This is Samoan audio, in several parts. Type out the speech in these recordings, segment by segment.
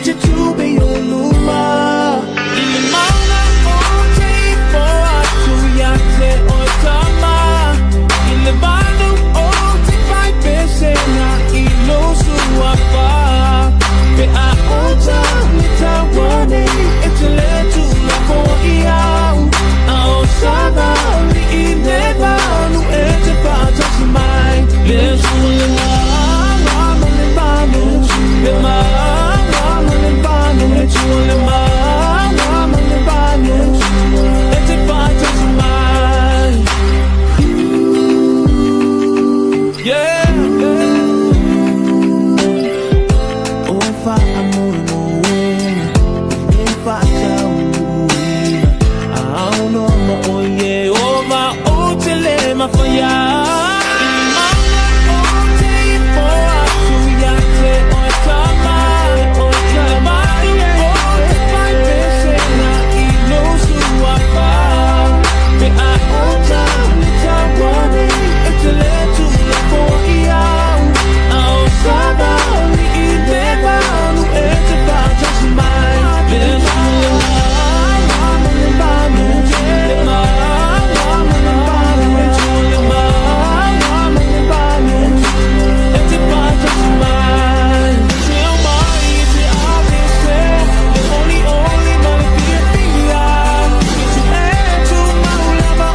te tupe i ou luma. I le mauna ou te ifo atu ia te oe tama. I le vanu ou te fai pesega i lou suafa. Pe a ota le taua nei e te le tuulafoai au. A o savali i le vanu e te faatasi mai. Le Atua le mana ma le vanu. Le mana ma le vanu. Le Atua le mana ma le vanu. E te faatasi mai. Yeah. O faamoemoega e le faataunuuina. A aunoa ma oe Ieova ou te le mafaia. I le mauna ou te ifo atu ia te oe tama. I le vanu ou te fai pesega i lou suafa. Pe a ota le taua nei e te le tuulafoai au. A o savali i le vanu e te faatasi mai. Le Atua le mana ma le vanu. Le mana ma le vanu. Le Atua le mana ma le vanu. E te faatasi mai. Te aumai e te aveese le olioli ma le fiafia. I te e tumau lava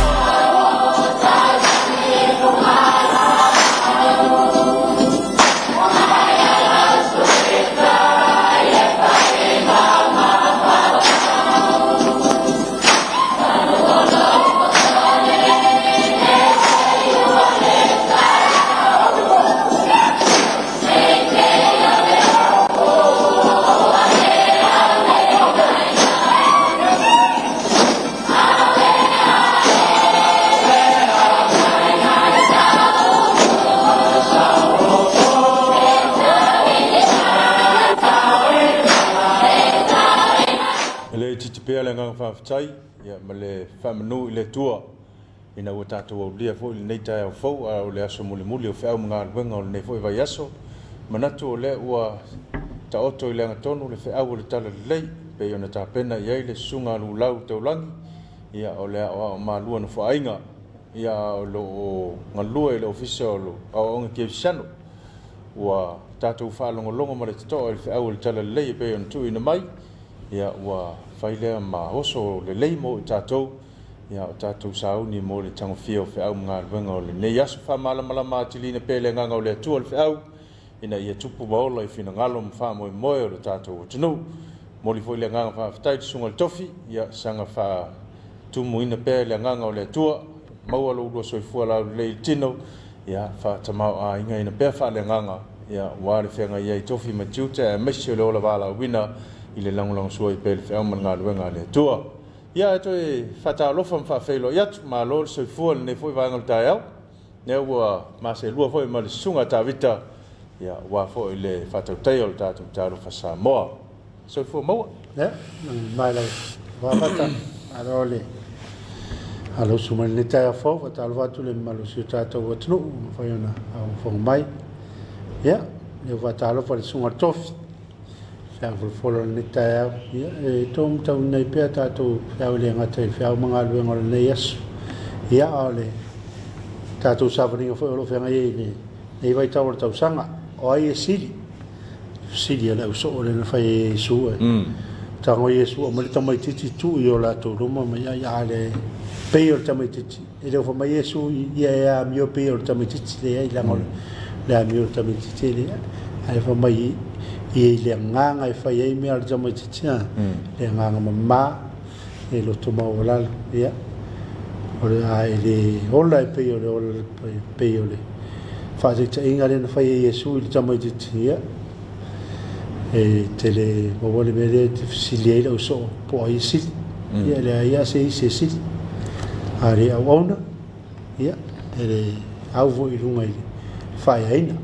E le itiiti pea le agaga faafetai ma le faamanu i le Atua ina ua tatou aulia foi lenei taeao fou, a o le aso mulimuli o feau ma galuega o lenei foi vaiaso. Manatu o lea ua taoto i le agatonu le feau o le Talalelei pei ona tapena i ai le Susuga a Lulau Taulagi, ia o le aoao malua nofoaiga, ia a o lo o galue i le Ofisa o Aoaoga Kerisiano. Ua tatou faalogologo ma le totoa i le feau o le Talalelei e pei ona tuuina mai, ia ua fai lea ma oso lelei mo i tatou, ia o tatou sauni mo le tagofia o feau ma galuega o lenei aso. Faamalamalama atiliina pea le agaga o le Atua le feau, ina ia tupu ma ola i finagalo ma faamoemoe o le tatou atunuu. Momoli foi le agaga faafetai i le Susuga i le Tofi, ia saga faatumuina pea i le agaga o le Atua, maua lo ulua soifua laulelei i le tino, ia faatamaoaigaina pea faaleagaga, ia aua le feagai ai i tofi ma tiute aemaise o le ola valaauina i le lagolagosua ai pea i le feau ma le galuega a le Atua. Ia, e toe faatalofa ma faafeiloai atu, malo le soifua i lenei foi vaega o le taeao. Lea ua maselua foi ma le Susuga a Tavita, ia, aua foi le faatautaia o le tatou Talofa Samoa. Soifua maua. Ia, mai lau Vavata, malo le alausu mai lenei taeao fou, faatalofa atu le mamalu o si o tatou atunuu ua mafai ona faafogafoga mai. Ia, lea ua faatalofa le Susuga i le Tofi, feau folafola o lenei taeao. Ia, e tau matauina ai pea tatou feau e le gata i feau ma galuega o lenei aso. Ia, a o le tatou savaliga foi o lo o feagai ai i lenei vaitau o le tausaga. O ai e sili? Sili a le ausoo lea na fai e Iesu e. Tago Iesu aumai le tamaitiiti tuu i o latou luma ma ia ia le pei o le tamaitiiti. E le o fai mai Iesu ia e amio pei o le tamaitiiti leai leaga o le amio o le tamaitiiti e le ae fai mai ia i le agaga e fai ai mea a le tamaitiiti a le agaga mama e loto maualalo ia o le a e le ola e pei o le ola e pei o le faataitaiga lea na fai e Iesu i le tamaitiiti ia e tele maua le mea lea e te fesili ai lau soo po o ai e sili. Ia e leai lava se isi e sili. A le auauna, ia e le au foi i luga i le faaeaina.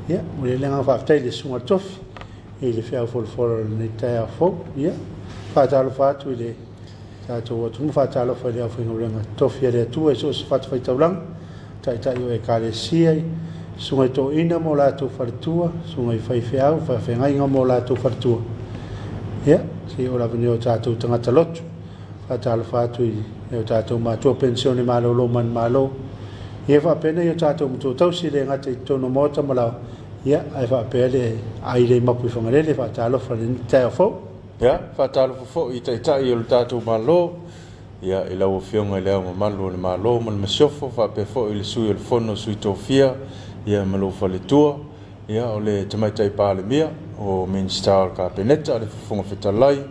Ia, momoli ai le agaga faafetai i le Susuga i le Tofi i le feau folafola o lenei taeao fou. Ia, faatalofa atu i le tatou atunuu, faatalofa i le aufaigaluega tofi a le Atua i so o se fatafaitaulaga, taitai o Ekalesia, Susuga i toeaina ma o latou faletua, susuga i faifeau, faafeagaiga ma o latou faletua. Ia, seia oo lava nei o tatou tagata lotu. Faatalofa atu i o tatou matua penisione malolo manumalo. Ia faapea nei o tatou matua tausi e le gata i totonu o maota ma laoa, ia ae faapea le ailei mapu i Fagalele. Faatalofa i lenei taeao fou. Ia, faatalofa foi i Taitai o le tatou Malo, ia, i lau Afioga i Le Ao Mamalu o le Malo ma le Masiofo, faapea foi i le Sui o le Fono a Sui Tofia, ia, ma lou faletua, ia, o le Tamaitai Palemia, o Minisita o le Kapeneta, le Fofoga Fetalai,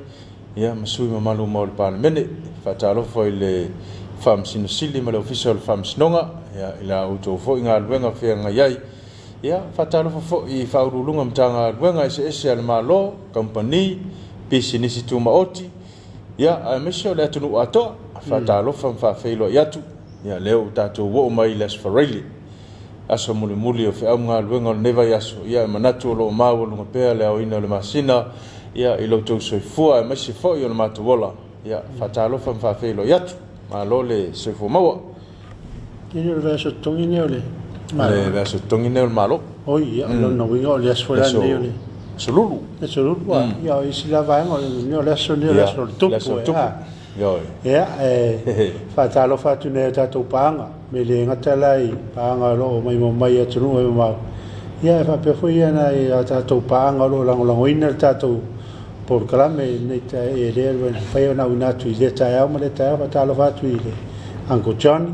ia, ma sui usufono mamalu uma o le Palemene. Faatalofa i le Faamasino Sili ma le Ofisa o le Faamasinoga, ia, i la outou foi galuega feagai ai. Ia, faatalofa foi i Faauluuluga o Matagaluega eseese a le Malo, kamupani, pisinisi tumaoti, ia, aemaise o le atunuu atoa. Faatalofa ma faafeiloai atu. Ia, lea ua tatou oo mai i le Aso Faraile, aso mulimuli o feau ma galuega o lenei vaiaso. Ia, e manatu o lo o maualuga pea le aoina o le masina, ia, i lo outou soifua aemaise foi o le matou ola. Ia, faatalofa ma faafeiloai atu. Malo le soifua maua. E le o le vaiaso totogi lenei o le Malo. Le vaiaso totogi lenei o le Malo. Oi, ia, o lona uiga o le aso foi la lenei o le Aso Lulu. Aso Lulu, ia, o isi la vaega o le, o le aso lenei o le aso o le tupu. Tupu. Ioe. Ia, e faatalofa atu nei o tatou paaga, me le gata la i paaga o lo o maimoa mai i atunuu e mamao, ia e faapea foi ia nai a tatou paaga o lo o lagolagoina le tatou polokalame i lenei e lea ua mafai ona auina atu i lea taeao ma lea taeao. Faatalofa atu i le Uncle Johnny,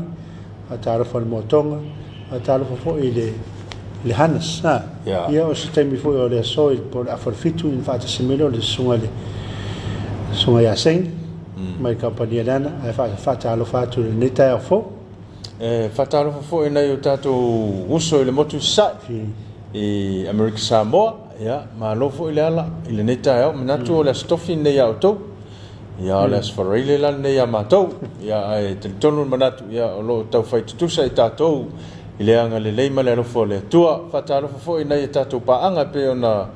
faatalofa i le Moatoga, faatalofa foi i le le Hannes. Ha. Ia o se taimi foi o le aso i po o le afa o le 7 ina faatasi mai lea o le susuga i le susuga ia Seng mai kamupani a Leana, ae faatalofa atu i lenei taeao fou. E faatalofa foi i nai o tatou uso i le motu i Sasae i Amerika Samoa. Ia, malo foi le ala i lenei taeao. Manatu o le Aso Tofi lenei ia outou. Ia, o le Aso Faraile la lenei ia matou. Ia, ae talitonu le manatu, ia, o lo o taufai tutusa i tatou i le agalelei ma le alofa o le Atua. Faatalofa foi i nai a tatou paaga e pei ona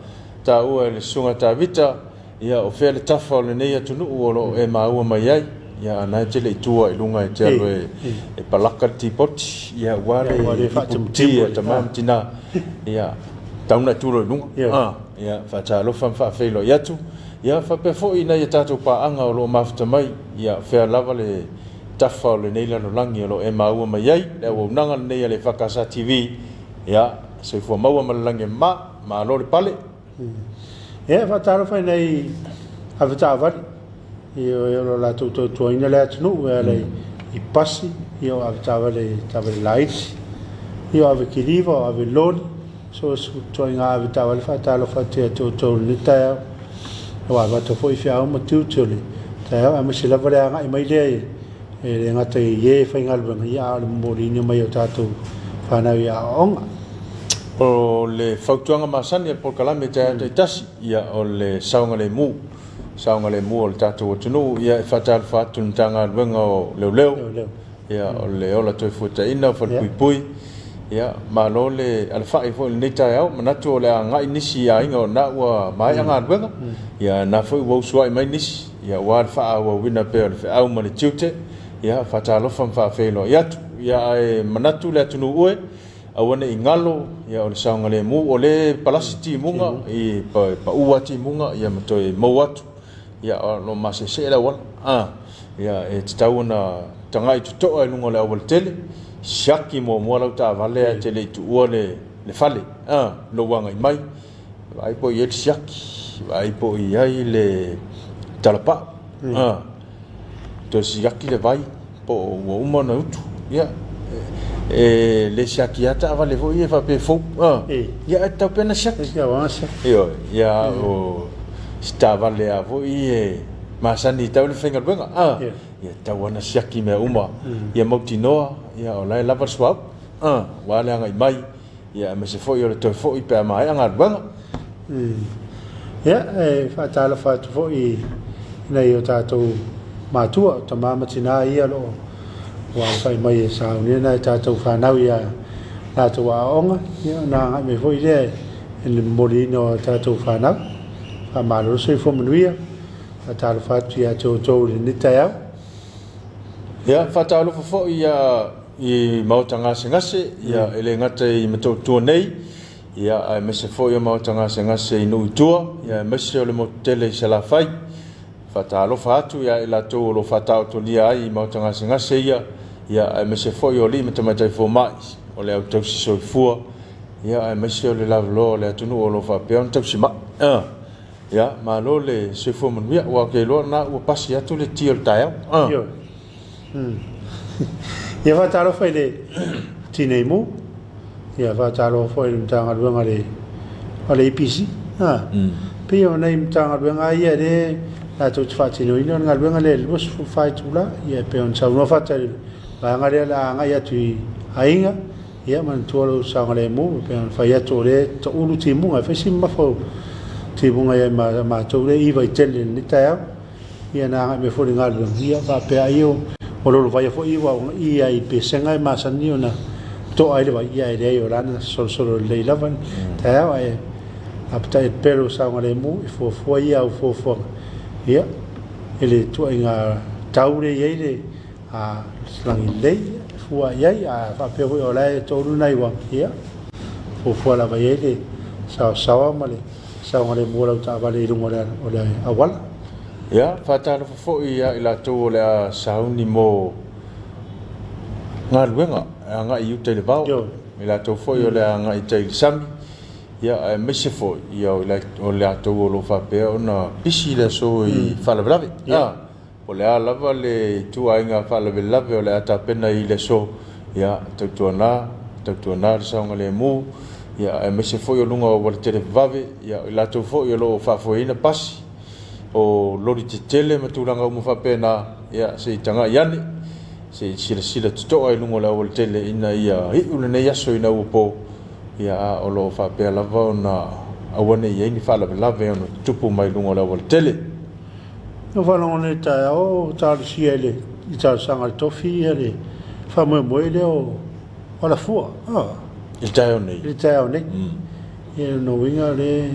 taua e le Susuga Tavita. Ia, o fea le tafa o lenei atunuu o lo o e maua mai ai? Ia, a na e te le i tua i luga e te alu e palaka le tipoti, ia, aua le iputi a tama ma tina, ia, tatau ona e tu loa i luga. Ia, faatalofa ma faafeiloai atu. Ia, faapea foi i nai a tatou paaga o lo o mafuta mai, ia, o fea lava le tafa o lenei lalolagi o lo o e maua mai ai, le auaunaga lenei a le EFKS TV, ia, soifua maua ma le lagi e mama, malo le pale. Ia, e faatalofa i nai avetaavale i o lo latou tautuaina le atunuu e ala i pasi, ia o avetaavale taavale laiti, ia o avekiliva, o aveloli, so o se ituaiga avetaavale. Faatalofa atu ia te outou i lenei taeao. Ua avatu foi feau ma tiute o le taeao, aemaise lava le agai mai lea e le gata i e faigaluega, ia a o le momoliina mai o tatou fanau i aoaoga. O le fautuaga masani a le polokalame taeao taitasi, ia, o le saogalemu, saogalemu o le tatou atunuu. Ia, e faatalofa atu i le Matagaluega o Leoleo, ia, o le ola toefuataina o Falepuipui. Ia, malo le alafai foi i lenei taeao. Manatu o le a agai nisi i aiga o na ua maea galuega, ia, na foi ua usuai mai nisi, ia, aua le faaauauina pea o le feau ma le tiute. Ia, faatalofa ma faafeiloai atu. Ia, ae manatu le atunuu e aua ne i galo, ia, o le saogalemu, o le palasi timuga, i pau lava timuga, ia, ma toe mou atu, ia, o lo o maseesee le auala. Ia, e tatau ona tagai totoa i luga o le aualatele, siaki muamua lau taavale ae te le i tuua le fale, lou agai mai, vaai po o i ai le siaki, vaai po o i ai le talapau, toe siaki le vai po o ua uma ona utu. Ia, e le siaki lava taavale foi ia faapea e fou. Ia, ae tatau pea ona siaki. Ioe, ia, o si taavale lava foi e masani tau le faigaluega. Ia, tatau lava ona siaki mea uma. Ia mautinoa, ia, o la e lava le suauu, aua le agai mai, ia, aemaise foi o le toe foi pe a maea galuega. Ia, e faatalofa atu foi i nai o tatou matua, o tama ma tina ia o lo o ua alafai mai e saunia nai tatou fanau ia latou aoaoga, ia ona agai mai foi lea i le momoliina o tatou fanau. Faamalo le soifua manuia. Faatalofa atu ia te outou i lenei taeao. Ia, faatalofa foi ia i maota gasegase, ia, e le gata i Motootua nei, ia, aemaise foi o maota gasegase i nuu i tua, ia, aemaise o le motu tele i Salafai. Faatalofa atu ia i latou o lo o faataotolia ai i maota gasegase ia, ia, aemaise foi o alii ma tamaitai fomai, o le au tausi soifua, ia, aemaise o le lavaloa o le atunuu o lo o faapea ona tausi mai. Ia, malo le soifua manuia, aua ou te iloa lena ua pasi atu le ti o le taeao. Ioe. Ia faatalofa i le Tinei Mu, ia faatalofa foi i le Matagaluega a le EPC. Pei o nai Matagaluega lava ia lea latou te faatinoina le galuega lea i le 24 itula. Ia e pei ona saunoa Fata i le vaega lea o le a agai atu i aiga, ia manatua lou saogalemu, e pei ona fai atu o lea e toulu timuga, e fai si mamafa o timuga i ai ma matou lea e iva i tele i lenei taeao. Ia na agai mai foi i le galuega, ia faapea ai o lolovaia foi ua i ai i pesega e masani ona toa ai le vai, ia e leai o la na solosolo lelei lava le taeao, ae lapatai atu pea lou saogalemu e fuafua ia au fuafuaga, ia i le ituaiga tau lea e i ai le lagi lelei, ia e fua i ai, a faapea foi o la e toulu nai uaga, ia fuafua lava i ai le saosaoa ma le saogalemu o lau taavale i luga o le auala. Ia, faatalofa foi ia i latou o le a sauni mo galuega e agai i uta i le vao, i latou foi o le a agai i tai i le sami, ia, aemaise foi ia o latou o lo o faapea ona pisi i le aso i faalavelave. Po o le a lava le ituaiga faalavelave o le a tapena i le aso, ia, tautuana, tautuana le saogalemu, ia, aemaise foi o luga o auala televavave, ia, o i latou foi o lo o faafoeina pasi, o loli tetele ma tulaga uma faapena, ia, se i tagai ane, se i silasila totoa i luga o le aualatele ina ia iu lenei aso ina ua po, ia, a o lo o faapea lava ona aua ne i i ai ni faalavelave e ono tutupu mai luga o le aualatele. Na faalogo nei i le taeao o talosia i le i talosaga a le tofi ia le faamoemoe lea o Alafua. I le taeao nei. I le taeao nei. Ia lona uiga o lea e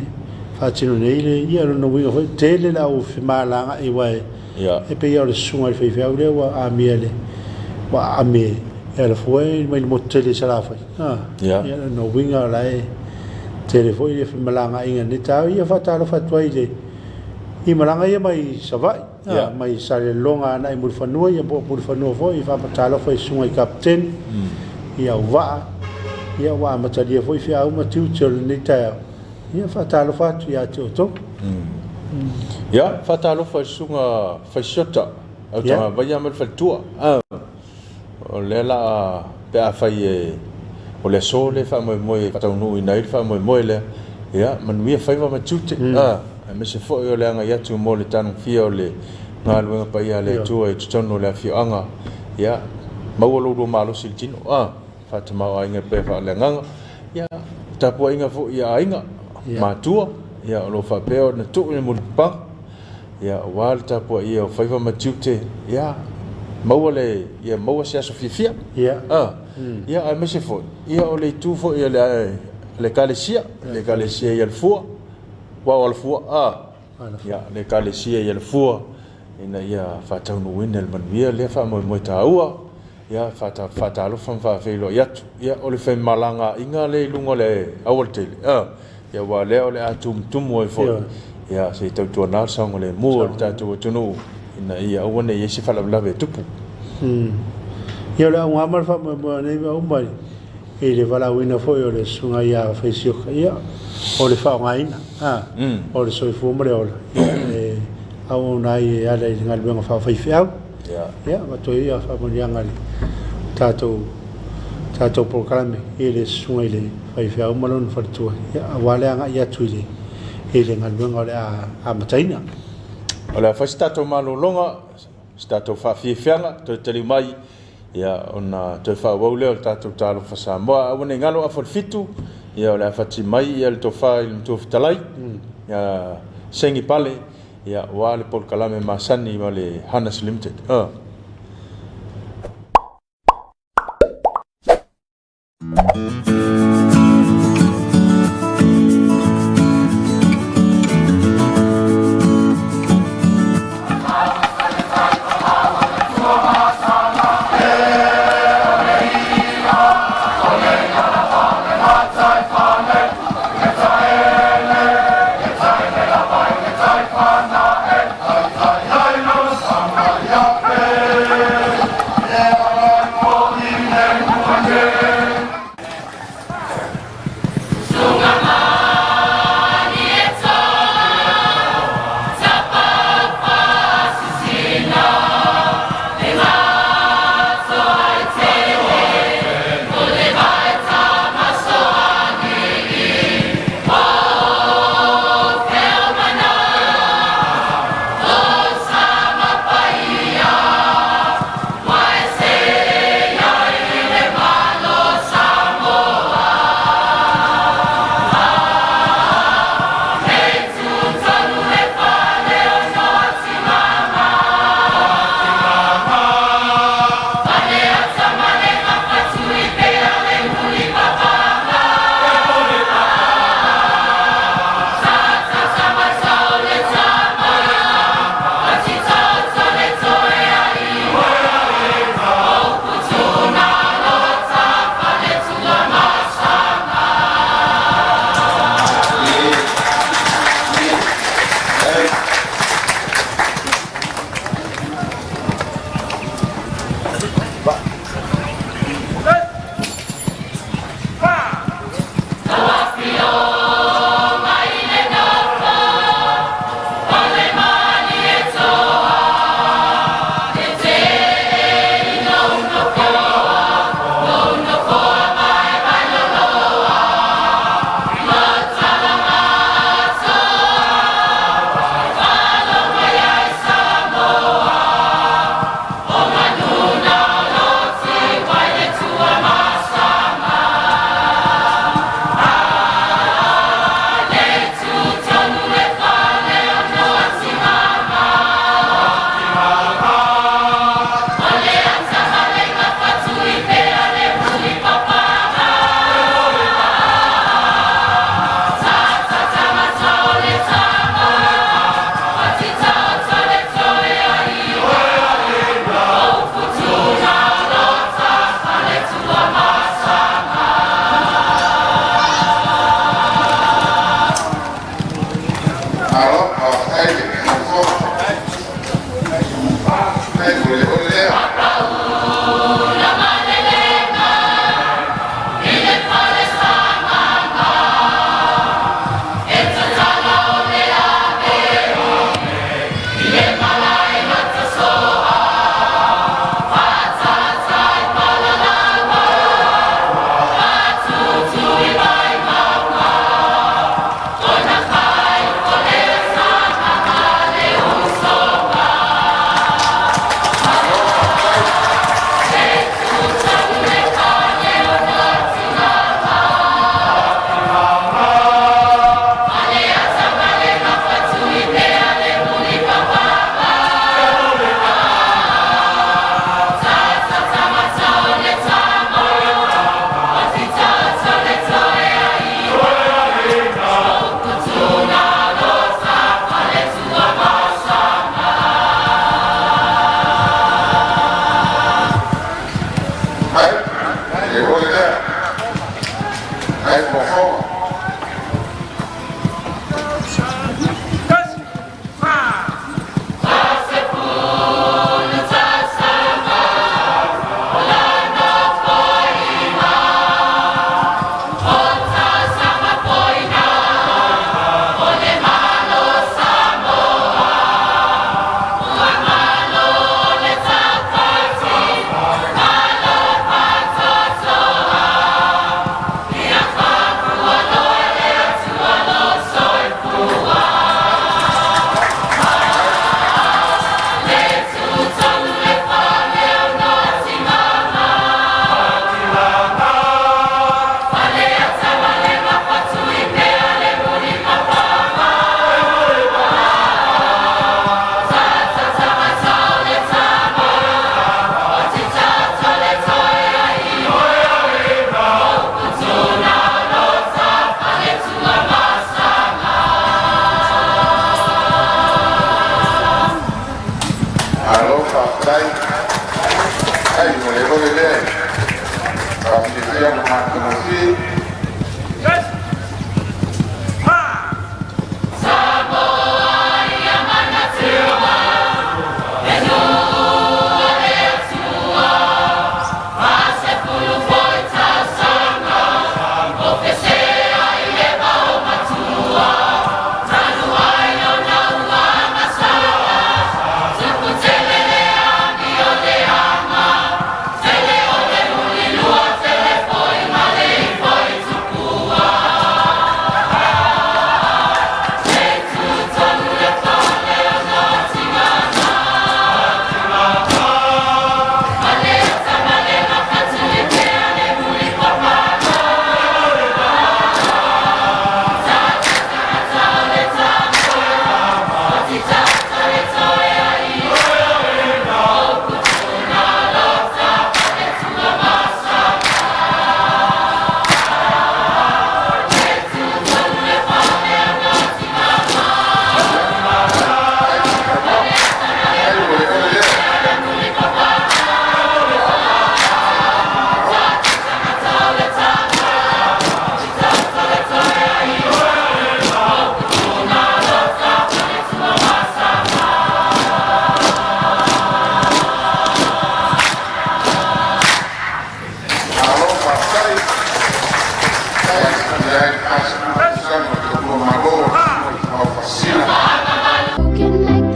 faatino nei le, ia lona uiga foi tele le au femalagaai aua e pei lava o le susuga i le faifeau lea ua amia le ua aami e Alafua mai le motu tele i Salafai. Ia lona uiga o la e tele foi le femalagaaiga i lenei taeao. Ia faatalofa atu ai i le I malaga ia mai Savaii, yeah. mai Salelologa agai Mulifanua, ia po o Mulifanua foi, faamatalofa i susuga i kapeteni, i auvaa, ia ua amatalia foi feau ma tiute o lenei taeao. Ia faatalofa atu ia te outou. Ia, faatalofa i susuga Faisiota, Autagavaia ma le faletua. O lea la a, pe afai e, o le aso lea e faamoemoe e faataunuuina ai le faamoemoe lea, ia, manuia faiva ma tiute, a, aemaise foi o le agai atu mo le tagofia o le galuega paia a le Atua i totonu o le afioaga, ia, maua lo oulua malosi i le tino, a, faatamaoaiga pea faaleagaga, ia, tapuaiga foi i aiga, matua, ia, o lo o faapea ona tuu i le mulipapaga. Ia, aua le tapuaia o faiva ma tiute, ia, maua le, ia maua se aso fiafia. Ia. Ah, ia, aemaise foi, ia, o le itu foi a le, a le Ekalesia, le Ekalesia i Alafua, aua o Alafua, ah, ia, le Ekalesia i Alafua, ina ia faataunuuina i le manuia lea faamoemoe taua. Ia, faatalofa ma faafeiloai atu. Ia, o le femalagaaiga lea i luga o le aualatele, ia, aua o lea o le a tumutumu ai foi. Ia, se i tautuana le saogalemu o le tatou atunuu ina ia aua ne i i ai se faalavelave e tupu. Ia, o le auga ma le faamoemoe o nei mea uma i le valaauina foi o le Susuga ia Faisioka, ia, o le faaaogaina o le soifua ma le ola, ia, e auauna ai e ala i le galuega faafaifeau. Ia, avatu ai ia faamanuiaga i le tatou tatou polokalame i le susuga i le faifeau ma lona faletua, ia, aua le agai atu i le i le galuega o le a amataina. O le a fai se tatou malologa, se tatou faafiafiaga, toe taliu mai, ia, ona toe faaauau lea o le tatou Talofa Samoa. Aua ne i galo afa o le fitu, ia, o le a fati mai ia le tofa i le Matua Fetalai, ia Segi Pale, Ia, aua le polokalame masani ma le Hanas Limited.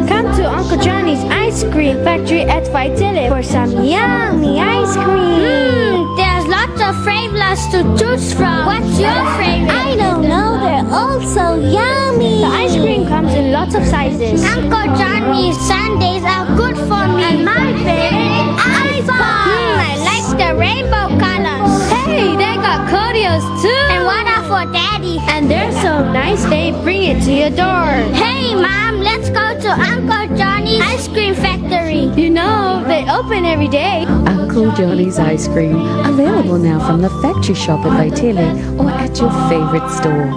Come to Uncle Johnny's Ice Cream Factory at Vaitele for some yummy ice cream. There's lots of flavors to choose from. What's your favorite? I don't know. They're all so yummy. The ice cream comes in lots of sizes. Uncle Johnny's sundaes are good for me. And my favorite, ice pop. I like the rainbow colors. Hey, they got cordials too. And water for daddy. And they're so nice, they bring it to your door. Hey, Mom, let's go to Uncle Johnny's Ice Cream Factory. You know, they open every day. Uncle Johnny's Ice Cream, available now from the factory shop at Vaitele or at your favorite store.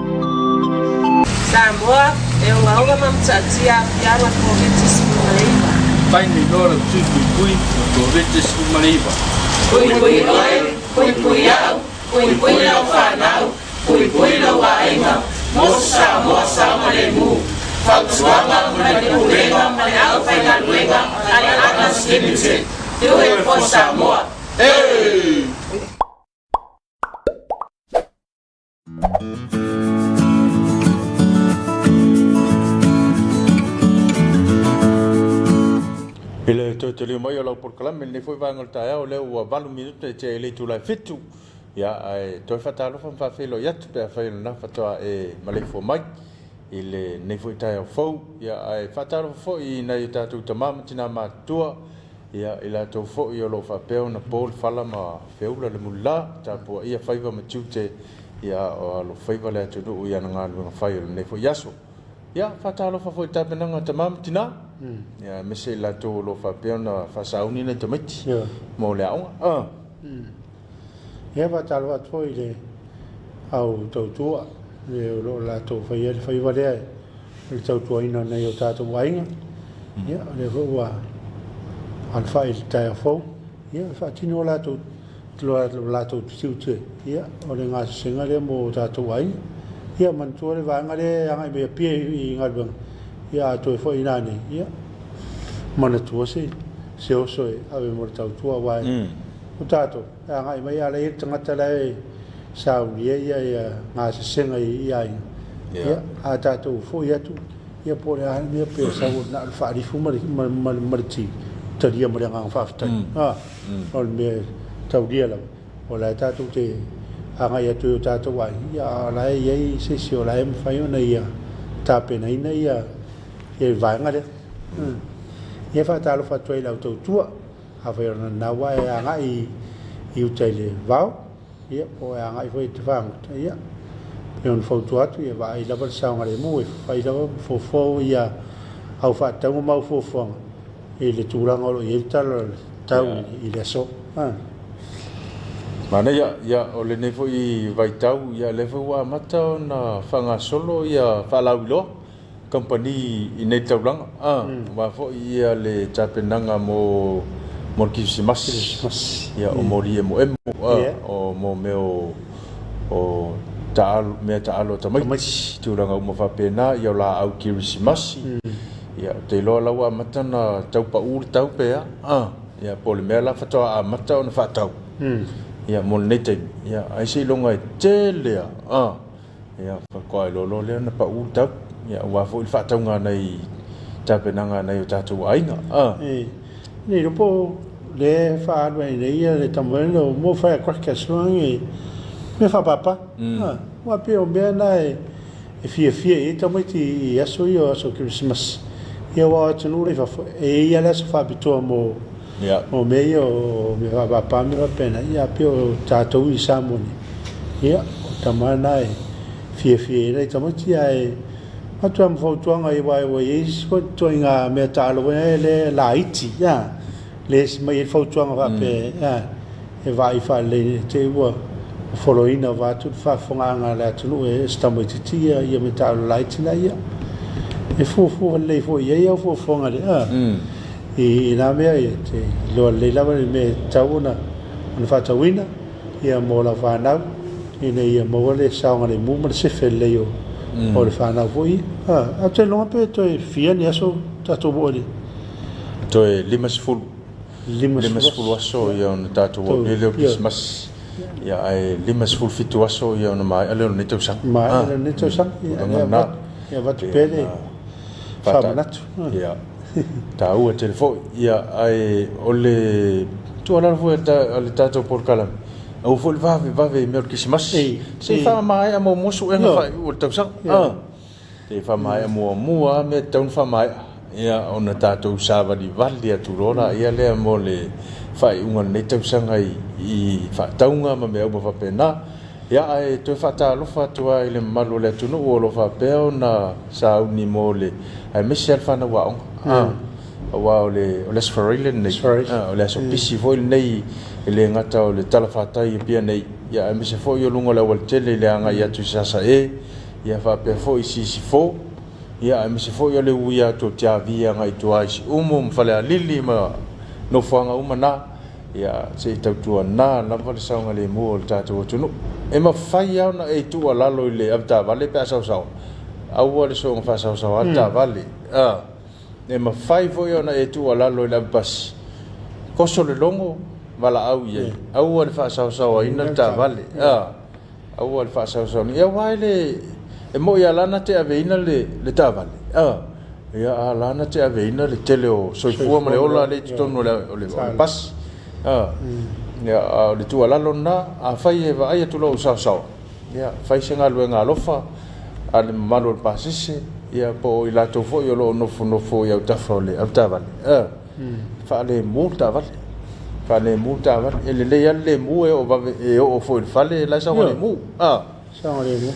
Samoa, e ogaoga ma mataatia aafiaga Koviti-19. Fai nei loa lau Tui Puipui mo Koviti-19. Puipui oe, puipui au, puipui lau fanau, puipui lou aiga, mo se Samoa saogalemu. Fautuaga mai le Pulega ma le Aufaigaluega a le Atlas Limited. Do it for Samoa! Hey! I le toe taliu mai o lau polokalame i lenei foi vaega o le taeao, lea ua 8 minute tea i le itula e 7, ia, ae toe faatalofa ma faafeiloai atu pe afai o lena faatoa e maleifua mai i lenei foi taeao fou. Ia, ae faatalofa foi i nai o tatou tama ma tina matutua, ia, i latou foi o lo o faapea ona po le fala ma feula le mulila, tapuaia faiva ma tiute, ia, o alofaiva le atunuu i ana galuega fai o lenei foi aso. Ia, faatalofa foi i tapenaga a tama ma tina, ia, aemaise i latou o lo o faapea ona faasauni nai tamaiti mo le aoga. Ia, faatalofa atu foi i le au tautua, le o lo o latou faia le faiva lea o le tautuaina o nai o tatou aiga. Ia, o lea foi ua alafai i le taeao fou, ia, e faatino latou lo latou tiute, ia, o le gasesega lea mo tatou aiga. Ia, manatua le vaega lea e agai mai Apia i galuega, ia, a toe foi ina nei, ia, manatua se se oso e ave mo le tautua, aua o tatou, e agai mai a la e i ai le tagata la e saunia ia ia gasesega i aiga, ia, a tatou foi atu, Ia po o le a le mea pe sau na o le faalifu ma le, ma, ma, ma le ti, talia ma le agaga faafetai. Mm. Mm. O le mea taulia lava. O la e tatou te agai atu i o tatou aiga, ia a o la e i ai se isi o la e mafai ona ia tapenaina ia, ia le vaega lea. Mm. Ia faatalofa atu ai i lau tautua, afai o lena ua e agai i uta i le vao, Ia, po o e agai foi e te fagota, ia, pei ona fautua atu, ia vaai lava le saogalemu, e fai lava ma fuafua ia au faatauga ma au fuafuaga i le tulaga o lo o i ai le tala o le tau i le aso. Manaia, ia, o lenei foi vaitau, ia, lea foi ua amata ona faagasolo ia faalauiloa kamupani i nei taulaga, aua foi ia le tapenaga mo mo le Kirisimasi, ia o moli emoemo, o mo mea o o taaalo, mea taaalo a tamaiti, tulaga uma faapena, ia o laau Kirisimasi, ia ou te iloa la ua amata ona tau pau le tau pe a, ia po o le mea la faatoa amata ona faatau, ia mo lenei taimi, ia ai seiloga e tele lava. Ia, faatoa iloa loa lea ona pau le tau, ia, aua foi le faatauga a nai tapenaga a nai o tatou aiga. A. E le iloa po o lea e faaalu ai nei le tama lea o mo firecrackers foi mea faapapa. A, aua pei o mea na e fiafia i ai tamaiti i aso ia o aso Kerisimasi. Ia aua o atunuu la i fafo, e i ai lava le aso faapitoa mo mo mea ia o mea faapapa ma mea faapena. Ia pei o tatou i Samoa nei, ia, o tama na e fiafia i ai nai tamaiti, ae avatu lava ma fautuaga aua ua i ai isi foi ituaiga mea taalo foi lea e laiti, a, lea e aumai ai le fautuaga faapea, a, e vaai faalelei ne i te i ua foloina vaeatu le faafofogaaga a le atunuu e se tamaitiiti ia mea taalo laiti na ia. E fuafua lelei foi i ai au fuafuaga a, i na mea, e te iloa lelei lava le mea e tatau ona faatauina. Ia mo lau fanau, ina ia maua le saogalemu ma le sefe lelei o le fanau foi ia. A, ou te iloa pe toe fia ni aso tatou oo i le. Toe 50. 50 aso ia ona tatou oo i le Kerisimasi. Ia ae 57 aso ia ona maea lea o lenei tausaga. Maea lea o lenei tausaga. Ia, ia avatu pea le faamanatu. Ia. Taua tele foi. Ia, ae o le tuualalo foi a le tatou polokalame, aua foi le vavevave i mea o le Kerisimasi. Se i faamaea muamua suega faaiu o le tausaga. A, se i faamaea muamua lava mea e tatau ona faamaea, ia, ona tatou savalivali atu loa laia lea mo le faaiuga o lenei tausaga i faatauga ma mea uma faapena. Ia, ae toe faatalofa atu lava i le mamalu o le atunuu o lo o faapea ona sauni mo le, aemaise lava le fanau aoga, a, aua o le, o le Aso Faraile lenei, a, o le aso pisi foi lenei, e le gata o le talafatai i Apia nei, ia, aemaise foi o luga o le aualatele i le agai atu i Sasae, ia, faapea foi i Sisifo, ia, aemaise foi o le uia atu o Tiavi agai i tua i Siumu ma Falealili ma nofoaga uma na. Ia, se i tautuana lava le saogalemu o le tatou atunuu. E mafai lava ona e tuualalo i le avetaavale pe a saosaoa. Aua le soona faasaosaoa le taavale. A, e mafai foi ona e tuualalo i le avepasi, toso le logo, valaau i ai. Aua le faasaosaoaina le taavale. A, aua le faasaosaoaina. Ia aua e le, e moni lava o la na te aveina le, le taavale, a, ia a o la na te aveina le tele o soifua ma le ola lea i totonu o le, o le, o le pasi. A, ia, a o le tuualalo lena, afai e vaai atu loa ua saosaoa, Ia, fai se galuega alofa a le mamalu o le pasese, ia, po o i latou foi o lo o nofonofo i autafa o le avetaavale, a, faalemu le taavale, faalemu le taavale. E lelei lava le lemu e oo vave, e oo foi i le fale la e saogalemu, a. Saogalemu.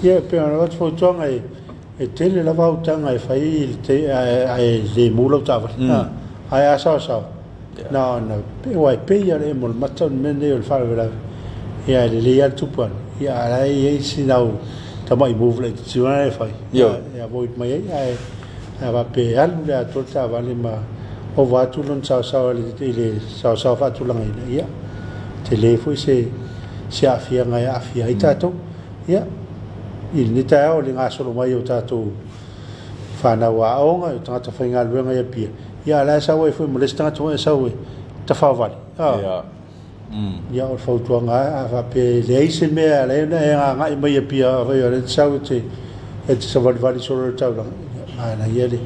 Ia, e pei ona avatu fautuaga e, e tele lava autaga e fai i le te, ae, ae lemu lau taavale, a, ae a saosaoa, Na ona, aua e pei lava o le emo o le mata o le mea lenei o le faalavelave, ia e lelei lava le tupu ane, ia a o la e i ai sina au tamai move laitiiti foi lea e fai, e avoid mai ai, ae a faapea e alu le atoa le taavale ma ova atu lona saosaoa i le saosaoa faatulagaina, ia, tele foi se se aafiaga e aafia ai tatou. Ia, i lenei taeao i le gasolo mai o tatou fanau aoga, o tagata faigaluega i Apia, ia a o la e sau ai foi ma le isi tagata foi e sau e tafaovale. Ia. Ia o le fautuaga lava, a faapea e leai se mea e ala ai ona e agai mai i Apia, afai o lea e te sau e te, e te savalivali solo i le taulaga, ia manaia le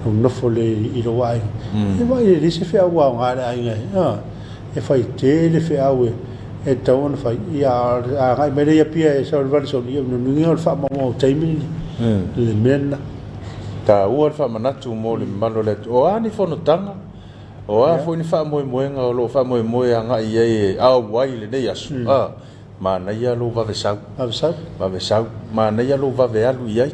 lou nofo lelei i lou aiga. Ia vaai e leai se feau aoga a le aiga e, e fai tele feau e e tatau ona fai, ia a agai mai lea i Apia e savalivali solo, ia lona uiga o le faamaumau taimi le mea lena. Taua le faamanatu mo le mamalu o le atunuu. O a ni fonotaga, o a foi ni faamoemoega o lo o faamoemoe agai i ai e auai i lenei aso, a, manaia lou vave sau. Vave sau. Vave sau. Manaia lou vave alu i ai.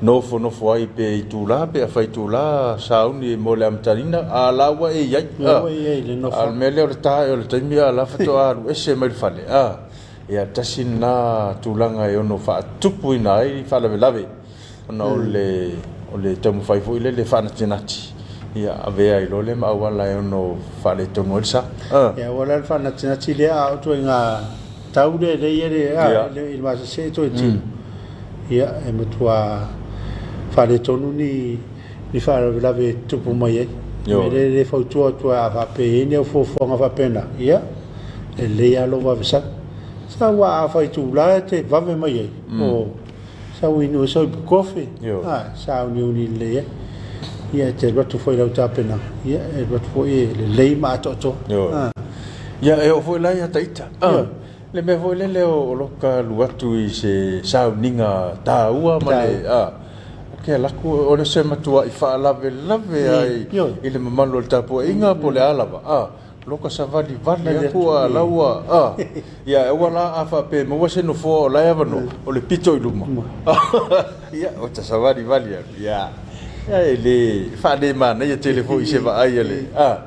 Nofonofo ai pe itula pe afaitula sauni mo le amataina, a la ua e i ai. La ua i ai le nofo. A o le mea lea o le ta ae o le taimi a la faatoa alu ese mai le fale, a, ia tasi lena tulaga e ono faatupuina ai faalavelave ona o le o le taumafai foi lele e faanatinati, ia avea ai loa lea ma auala e ono faaletonu ai le sa. Ia aua la le faanatinati lea a o ituaiga tau lea lea i ai le a i le masese toe tino. Ia e matua faaletonu ni ni faalavelave e tutupu mai ai. O le mea lea e fautua atu ai a faapea e i ai ni au fuafuaga faapena, ia e lelei lava lou vave sau. Sau a fai itula e te vave mai ai, o sau inu sau ipu kofi, a sauniuni lelei ai. Ia e te alu atu foi i lau tapenaga, ia e alu atu foi e lelei ma atoatoa. Ia e oo foi la ia ita. Le mea foi lele o loka alu atu i se sauniga taua ma le, a, ke alu atu o le se matuai faalavelave lava i le mamalu o le tapuaiga po o le a lava, a, loka savalivali atu a la ua, a, ia aua la a faapea e maua se nofoa o la e avanoa, o le pito i luma, ia, ota savalivali atu, ia, e le faalemanaia tele foi i se vaai a le, a.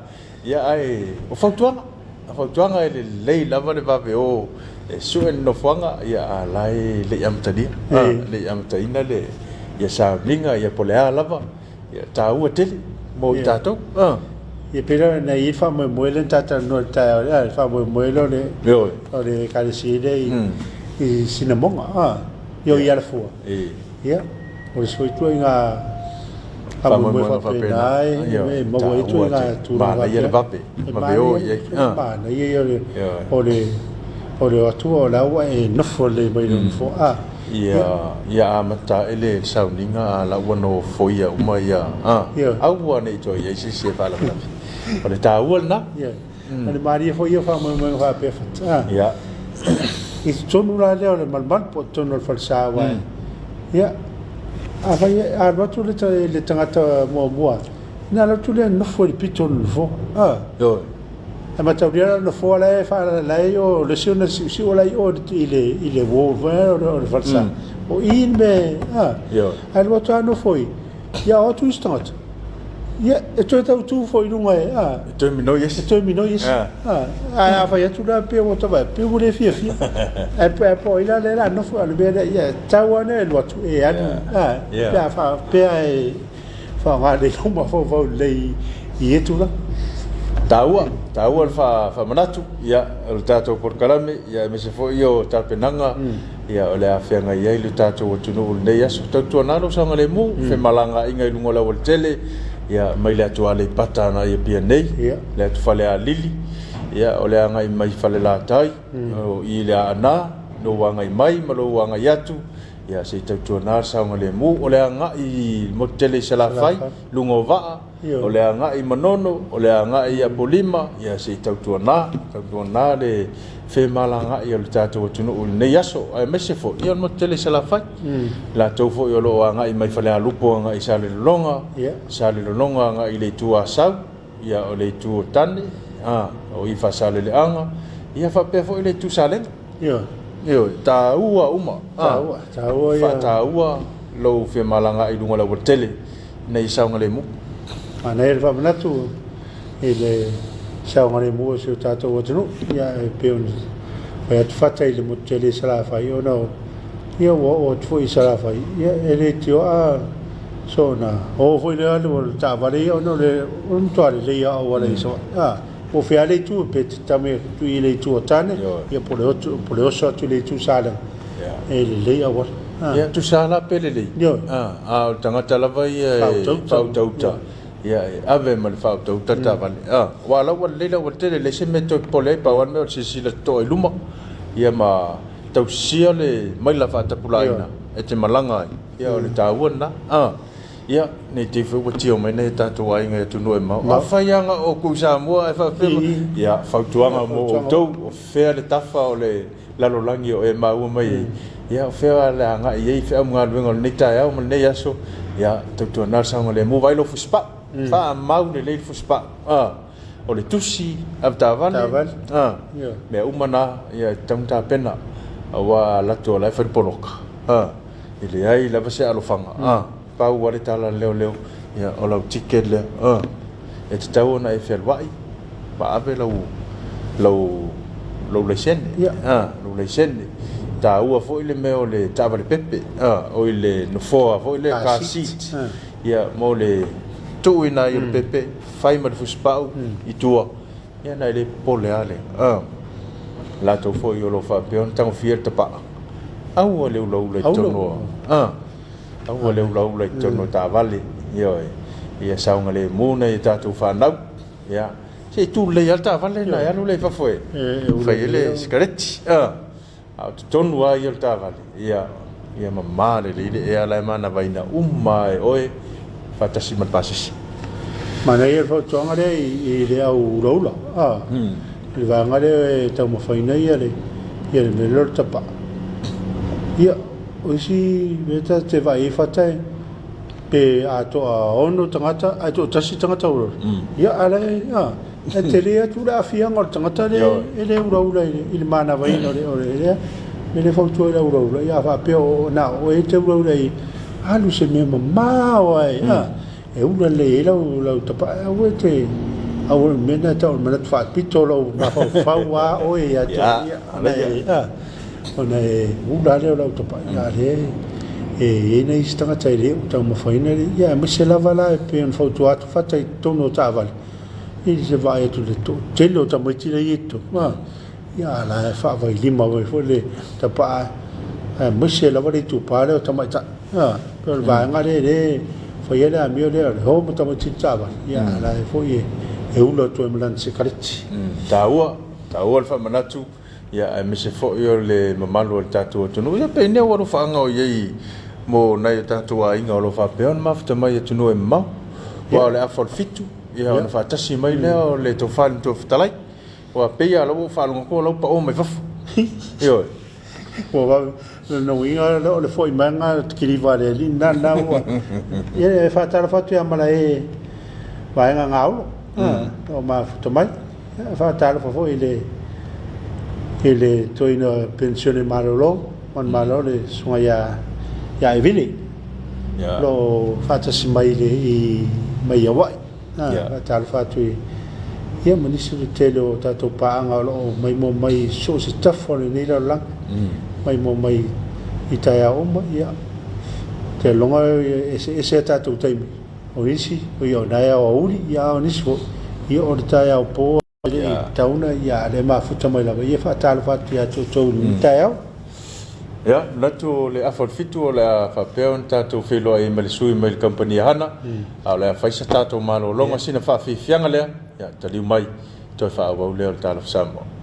Ia ae o fautuaga, o fautuaga e lelei lava le vave o e sue le nofoaga, ia a la e le i amatalia, e le i amataina le ia sauniga ia po o le a lava, ia taua tele mo i tatou. Ia pei la ona i ai le faamoemoe lea na ta talanoa i le taeao lea, le faamoemoe lea o le o le Ekalesia lea i i Sinamoga, i o i Alafua. Ia, o le isi foi ituaiga faamoemoe faapena e maua ai ituaiga tulaga faapea. Manaia le vave, vave o i ai. Manaia ia o le o le o atu o la ua e nofo lelei mai lou nofoa. Ia, ia amata ae le sauniga a la ua nofoia uma ia, aua ne i toe i ai se isi e faalavelave. O le taua lena. Ia, o le malie foi ia o faamoemoega faapea Fata. Ia. I totonu la lea o le malumalu po o totonu o le falesa aua e, ia, afai e alu atu le, le tagata muamua, ona alu atu lea nofo i le pito o le nofoa. Ah. Ioe. E mataulia la le nofoa la e faalalai ai o le isi ona siusiu la i o i le, i le wall foi o le, o le falesa. O i le mea, ah. Ioe. Alu atu lava nofo i, ia o atu isi tagata. Ia, e toe tau tu foi i luga e, a. E toe minoi isi. E toe minoi isi. A. Ae a fai atu la pei ua tau pei ua le fiafia. Ae pe po ai la lea la nofo a le mea lea, ia, tau lava lea e alu atu e alu, a, pe a faapea e faaaoga lelei lou mafaufau lelei i ia tulaga. Taua, taua le faamanatu, ia, o le tatou polokalame, ia, aemaise foi o tapenaga. Ia, o le a feagai ai le tatou atunuu i lenei aso. Tautuana lou saogalemu, femalagaaiga i luga o le aualatele, ia, mai le atu Aleipata agai i Apia nei, le atu Falealili, ia, o le agai mai Falelatai, o i i le Aana, lou agai mai ma lou agai atu, ia, se i tautuana le saogalemu. O le agai i le motu tele i Salafai, luga o vaa, o le agai i Manono, o le agai i Apolima, ia se i tautuana, tautuana le femalagaai o le tatou atunuu i lenei aso, aemaise foi ia o le motu tele i Salafai. Latou foi o lo o agai mai Falealupo agai i Salelologa, Salelologa agai i le itu Asau, ia o le itu o Tane, o i Faasaleleaga, ia faapea foi le itu Salega. Ioe, taua uma, faataua lou femalagaai i luga o le aualatele. ina ia saogalemu. Manaia le faamanatu i le saogalemu o si o tatou atunuu. Ia, e pei ona fai atu Fata i le motu tele i Salafai ona o, ia ua oo atu foi i Salafai, ia e le tioa soona o foi lea alu o le taavale ia ona o le matua lelei lava o auala i Savaii. A, po o fea le itu, pe te tame atu i le itu o Tane, ia po o le oso atu i le itu Salega. E lelei auala. Ia, tusa lava la pe lelei. A o le tagata lava ia e faautauta, ia e ave ma le faautauta le taavale. Aua o la ua lelei le aualatele, e leai se mea e toe popole ai, pau lava le mea o le silasila totoa i luma, ia ma tausisia le maila faatapulaaina e te malaga ai, ia o le taua lena. Ia, ne i te i foi ua tio mai nai o tatou aiga i atunuu e mamao. Afai lava na o outou i Samoa ae faapea mai, ia, fautuaga mo outou, o fea le tafa o le lalolagi o e maua mai ai, ia o fea le agai i ai feau ma galuega o lenei taeao ma lenei aso, ia tautuana le saogalemu, vaai lou fusipau, faamau lelei le fusipau, o le tusi avetaavale, mea uma na, ia e tatau ona tapena, aua a alu atu o la e fai le poloka, e leai lava se alofaga, pau lava le tala a le leoleo, ia o lau ticket lea, e tatau ona e fealuai ma ave lau lau lou laisene, lou laisene. E taua foi le mea o le taavale pepe, oi le nofoa foi lea, car seat, ia mo le tuuina ai o le pepe, fai ma le fusipau i tua, ia ona e le popole lava lea. Latou foi o lo o faapea ona tagofia le tapaa, aua le ulaula i totonu o, Aua le ulaula i totonu o taavale, ioe, ia saogalemu nai a tatou fanau, ia, se i tu lelei lava le taavale ona e alu lea i fafo e fai ai le sikareti, a o totonu lava ia o le taavale, ia, ia mama lelei le ea la e manavaina uma lava e oe faatasi ma le pasese. Manaia le fautuaga lea i le au ulaula, a, i le vaega lea e taumafaina le mea lea o le tapaa. Ia, O isi mea ta te vaai ai fata e pe a toaono tagata ae toatasi tagata ulaula, ia a la e a e tele atu le aafiaga o le tagata lea e le ulaula i le manavaina o le o le lea mea lea e fautua ai le ulaula ia a faapea o na o oe e te ulaula i alu se mea mamao ai a e ula lelei ai lau lau tapaa aua e te aua le mea lena e tau o le manatu faapito lou mafaufau a oe ia te oe ia ona e a Ona e ula lea o lau tapa'i, a o lea e i ai nai isi tagata e le o taumafaina le ia, aemaise lava la e pei ona fautua atu Fata i totonu o taavale, i se vaai atu i le toatele o tamaiti la e i ai i totonu, a, ia a o la e faavailima mai foi le tapaa, aemaise lava le itupa lea o tamaitai, a, pei o le vaega lea o lea e fai ai le amio lea o le o ma tamaiti i le taavale, ia a o la e foi e ula atu ai ma lana sikareti. Taua, taua le faamanatu. Ia, aemaise foi o le mamalu o le tatou atunuu. Ia, pei nei ua alofaaga o i ai mo nai o tatou aiga o lo o faapea ona mafuta mai i atunuu e mamao. Aua o le afa o le fitu, ia, ona faatasi mai lea o le Tofa i le Matua Fetalai. Aua pei lava o la ua ou faalogo atu o la ua pao mai fafo. Ioe. Ua vave. O lona uiga o le foi maiga o le kiliva a le alii lena, lena ua. Ia, e faatalofa atu ia Malae Vaega Gaolo, o mafuta mai. E faatalofa foi i le i le toeaina penisione malolo manumalo le susuga ia ia Evile o lo o faatasi mai i le i mai Hawaii. Faatalofa atu i ia ma nisi o le tele o tatou paaga o lo o maimoa mai i so o se tafa o lenei lalolagi, maimoa mai i taeao uma. Ia, ou te lagona e eseese a tatou taimi. O isi, ia o na e aoauli, ia a o nisi foi, ia o le taeao po e le i tatau ona, ia a o lea e mafuta mai lava, ia e faatalofa atu ia te outou i lenei taeao. Ia, manatu o le afa o le fitu o le a faapea ona tatou feiloai ai ma le sui mai le kamupani a Hana, a o le a fai sa tatou malologa sina faafiafiaga lea, ia, taliu mai toe faaauau lea o le Talofa Samoa.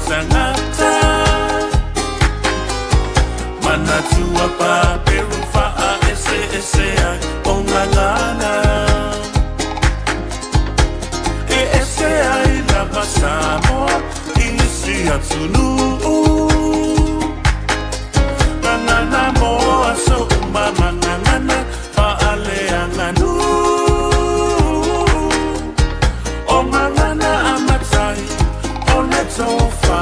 tagata Manatua paperu faaeseese ai o gagana E ese ai lava Samoa i isi atunuu Gagana mo aso uma ma gagana faaleaganuu O gagana a matai o le tofa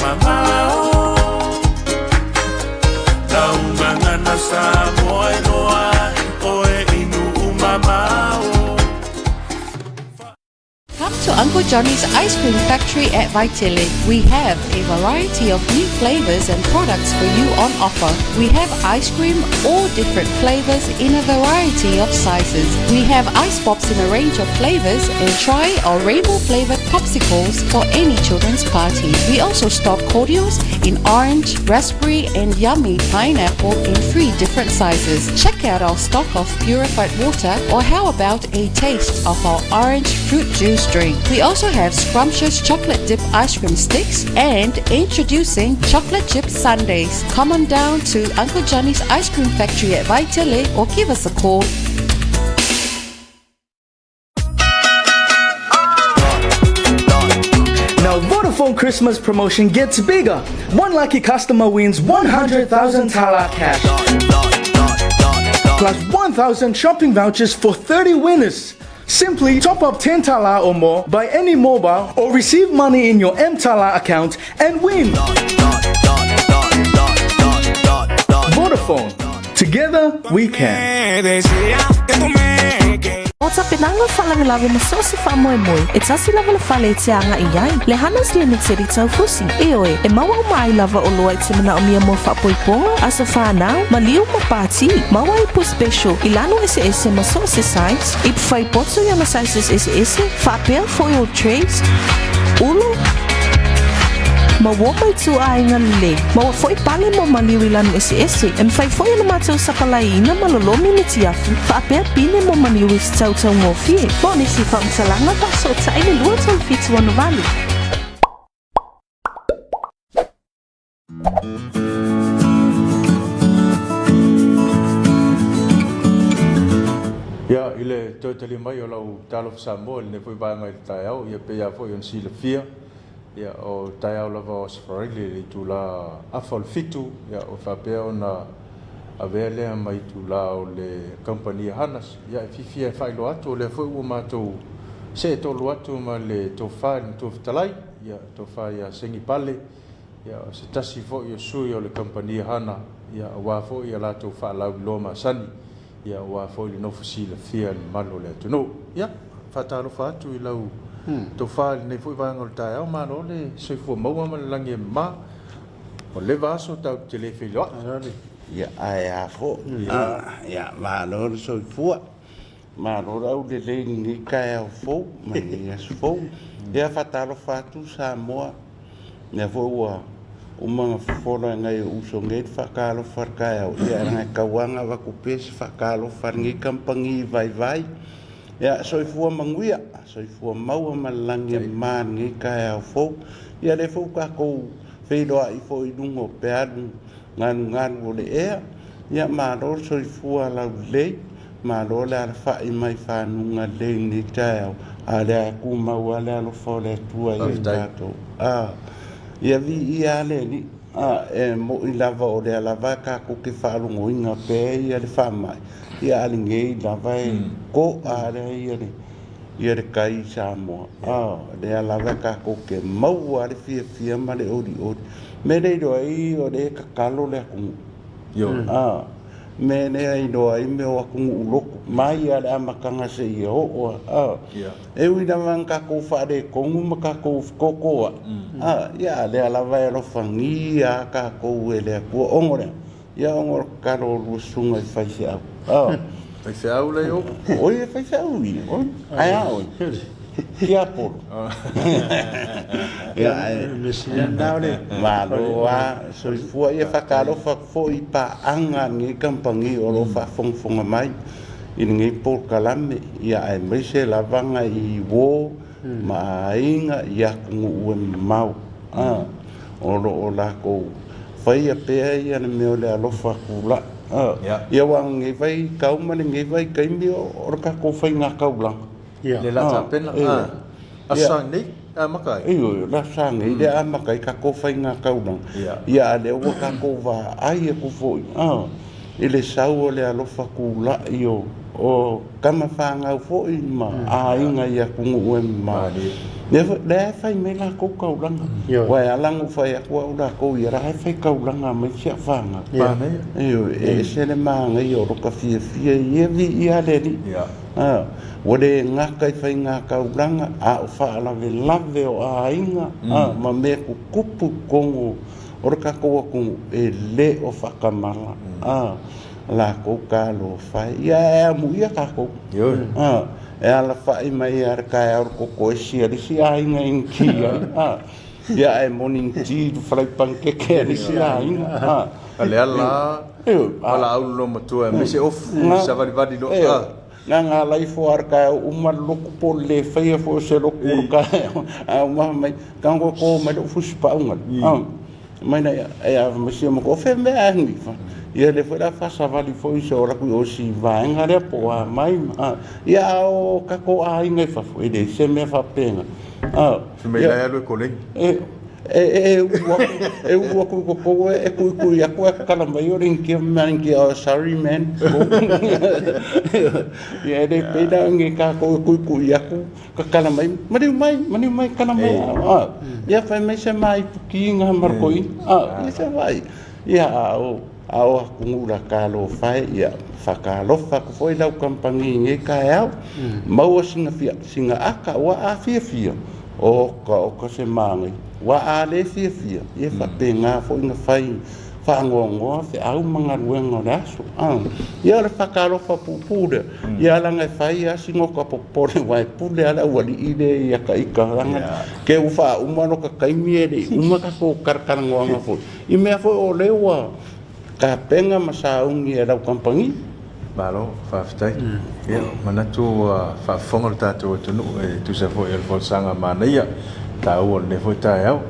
mamao Lau gagana Samoa e iloa ai oe i nuu mamao. Come to Uncle Johnny's Ice Cream Factory at Vaitele. We have a variety of new flavors and products for you on offer. We have ice cream, all different flavors in a variety of sizes. We have ice pops in a range of flavors and try our rainbow flavored popsicles for any children's party. We also stock cordials in orange, raspberry, and yummy pineapple in three different sizes. Check out our stock of purified water or how about a taste of our orange fruit juice drink. We also have scrumptious chocolate dip ice cream sticks and introducing chocolate chip sundaes. Come on down to Uncle Johnny's Ice Cream Factory at Vaitele or give us a call. Now Vodafone Christmas promotion gets bigger. One lucky customer wins 100,000 tala cash. Plus 1,000 shopping vouchers for 30 winners. Simply top up 10 tala or more by any mobile or receive money in your mTala account and win. Vodafone. Together we can. O tapenaga o faalavelave ma so o se faamoemoe e tasi lava le fale e te agai i ai, le Hannah's Limited i Taufusi. Ioe, e maua uma ai lava oloa e te manaomia mo faapoipoga, aso fanau, maliu ma pati. Maua ipu special i lanu eseese ma so o se size, ipu fai poto i ona sizes eseese, faapea foi o trays, ulu, ma uo mai ituaiga lelei. Maua foi pale mo maliu i lanu eseese, e mafai foi ona matou sapalaiina ma lolomi le tiafu, faapea pine mo maliu i se tautaugofie. Mo nisi faamatalaga, faasootai le 23 768. Ia, i le toe talia mai o lau Talofa Samoa i lenei foi vaega i le taeao, ia pei lava foi ona silafia, ia o taeao lava o Aso Faraile i le itula 6:30, ia ua faapea ona avea lea ma itula o le kamupani a Hannas. Ia e fiafia e faailoa atu o lea foi ua matou see tolu atu ma le tofa i le Matua Fetalai, ia tofa ia Segi Pale, ia o se tasi foi o sui o le kamupani a Hana, ia aua foi a latou faalauiloa masani, ia aua foi le nofo silafia i le mamalu o le atunuu. Ia, faatalofa atu i lau tofa i lenei foi vaega o le taeao, malo le soifua maua ma le lagi e mama. Ua leva aso tatou te le feiloai. Ia, ae a foi. Ia, malo le soifua. Malo le aulelei i lenei taeao fou ma lenei aso fou. Ia, faatalofa atu Samoa. O lea foi ua uma ona fofola e nai ou uso nei le faatalofa i le taeao, ia leaga e tatau lava ona avatu pea se faatalofa a lenei kamupani vaivai. Ia, soifua manuia, soifua maua ma le lagi e mama i lenei taeao fou. Ia, o lea foi ua tatou feiloai foi i luga o pealu galugalu o le ea. Ia, malo le soifua laulelei. Malo le alafai mai fanuga lelei i lenei taeao, a o lea e tumau lava le alofa o le Atua ia i tatou. A, ia viia lava le Alii. A, e moni lava o lea lava tatou te faalogoina pea ia le faamai, ia a o lenei lava e to'a lea ia le ia le tai i Samoa. A, o lea lava tatou te maua lava le fiafia ma le olioli. Mea le iloa ai o lea e tatalo le atunuu. A. Mea lea e iloa ai mea o atunuu lotu mai lava le amataga seia oo a. E ui lava ina tatou faaletonu ma tatou fetotoai, a, ia a lea lava e alofagia lava tatou e le Atua. Ona o le a? Ia ona o le tatalo o lua susuga i faifeau. A. Faifeau lea i o? Oi e faifeau ia, oi. Ae a oe? Tiapolo. Ia, ae. Malo lava, soifua. Ia faatalofa atu foi i paaga a lenei kamupani o lo o faafogafoga mai i lenei polokalame, ia aemaise lava nai uo ma aiga i atunuu e mamao. a, o lo o lakou faia pea ia le mea o le alofa kula'i, a. Ia aua o lenei vaitau ma lenei vaitaimi o le tatou faigataulaga. Le la tapena, a, Aso Sa nei e amata ai? Ioe, o le Aso Sa nei lea e amata ai tatou faigataulaga. Ia, a o lea ua tatou vaai atu foi, a, i le sau o le alofa tula'i o o tama fanau foi ma aiga i atunuu e mamao. Lea foi, lea e fai mai latou taulaga. Aua e ala ona ou fai atu au latou ia la e fai taulaga mai si au fanau. Ioe, e ese le manaia o lota fiafia ia viia le Alii. A, ua le gata i faigataulaga, a o faalavelave o aiga, a, ma mea tutupu i totonu o le tatou atunuu, e le o faatamala, a, latou talofa e. Ia ae amuia tatou, a, e alafai mai lava i le taeao i le toto esi a le isi aiga e initia ai, a, ia ae morning tea i le fale panikeke a le isi aiga, a. A le ala valaau le loomatua aemaise ofu savalivali loa. A. Na nga laifo a le taeao uma le lotu po o le le faia foi o se lotu o le taeao, a ua mai, tago e to mai lou fusipau na, a, mai na e ave mai sia matou, o fea mea a ni fa, ia lea foi la faasavali foi se o laku i o si vaega lea po o a mai, a, ia a o tatou aiga i fafo, e leai se mea faapena, a. Fai mai la e alu e koleni. E, e, e ulu atu, e ulu atu i totonu e tuitui atu ae tatala mai o le Initia ma le Initia, oh sorry man. Ia e le pei la ni tatou e tuitui atu, tatala mai, maliu mai, maliu mai, tala mai. Ah, ia fai mai se maipuki nga markoi. Ah, ia se vai. Ia a o a o atunuu la talofa e, ia whakalofa atu foi lau kamupani i nei taeao. Maua sina fia, sina aka, ua a fiafia, oka, oka se māngai. Ua a le fiafia, ia faapena foi na fai faanoanoa feau ma galuega o le aso. A, ia o le whakalofa pupū lea. Ia laga e fai a sina oka popole, wa e pule a le aualii lea ia ka ika. Laga, ke ua whaauma loka taimi e le i uma tatou karakaranoaga foi. I mea foi o lea ua tapena ma sauni e lau kamupani. Malo, faafetai. Ia, manatu ua faafofoga lo tatou atunuu e tusa foi o le folasaga manaia taua o lenei foi taeao.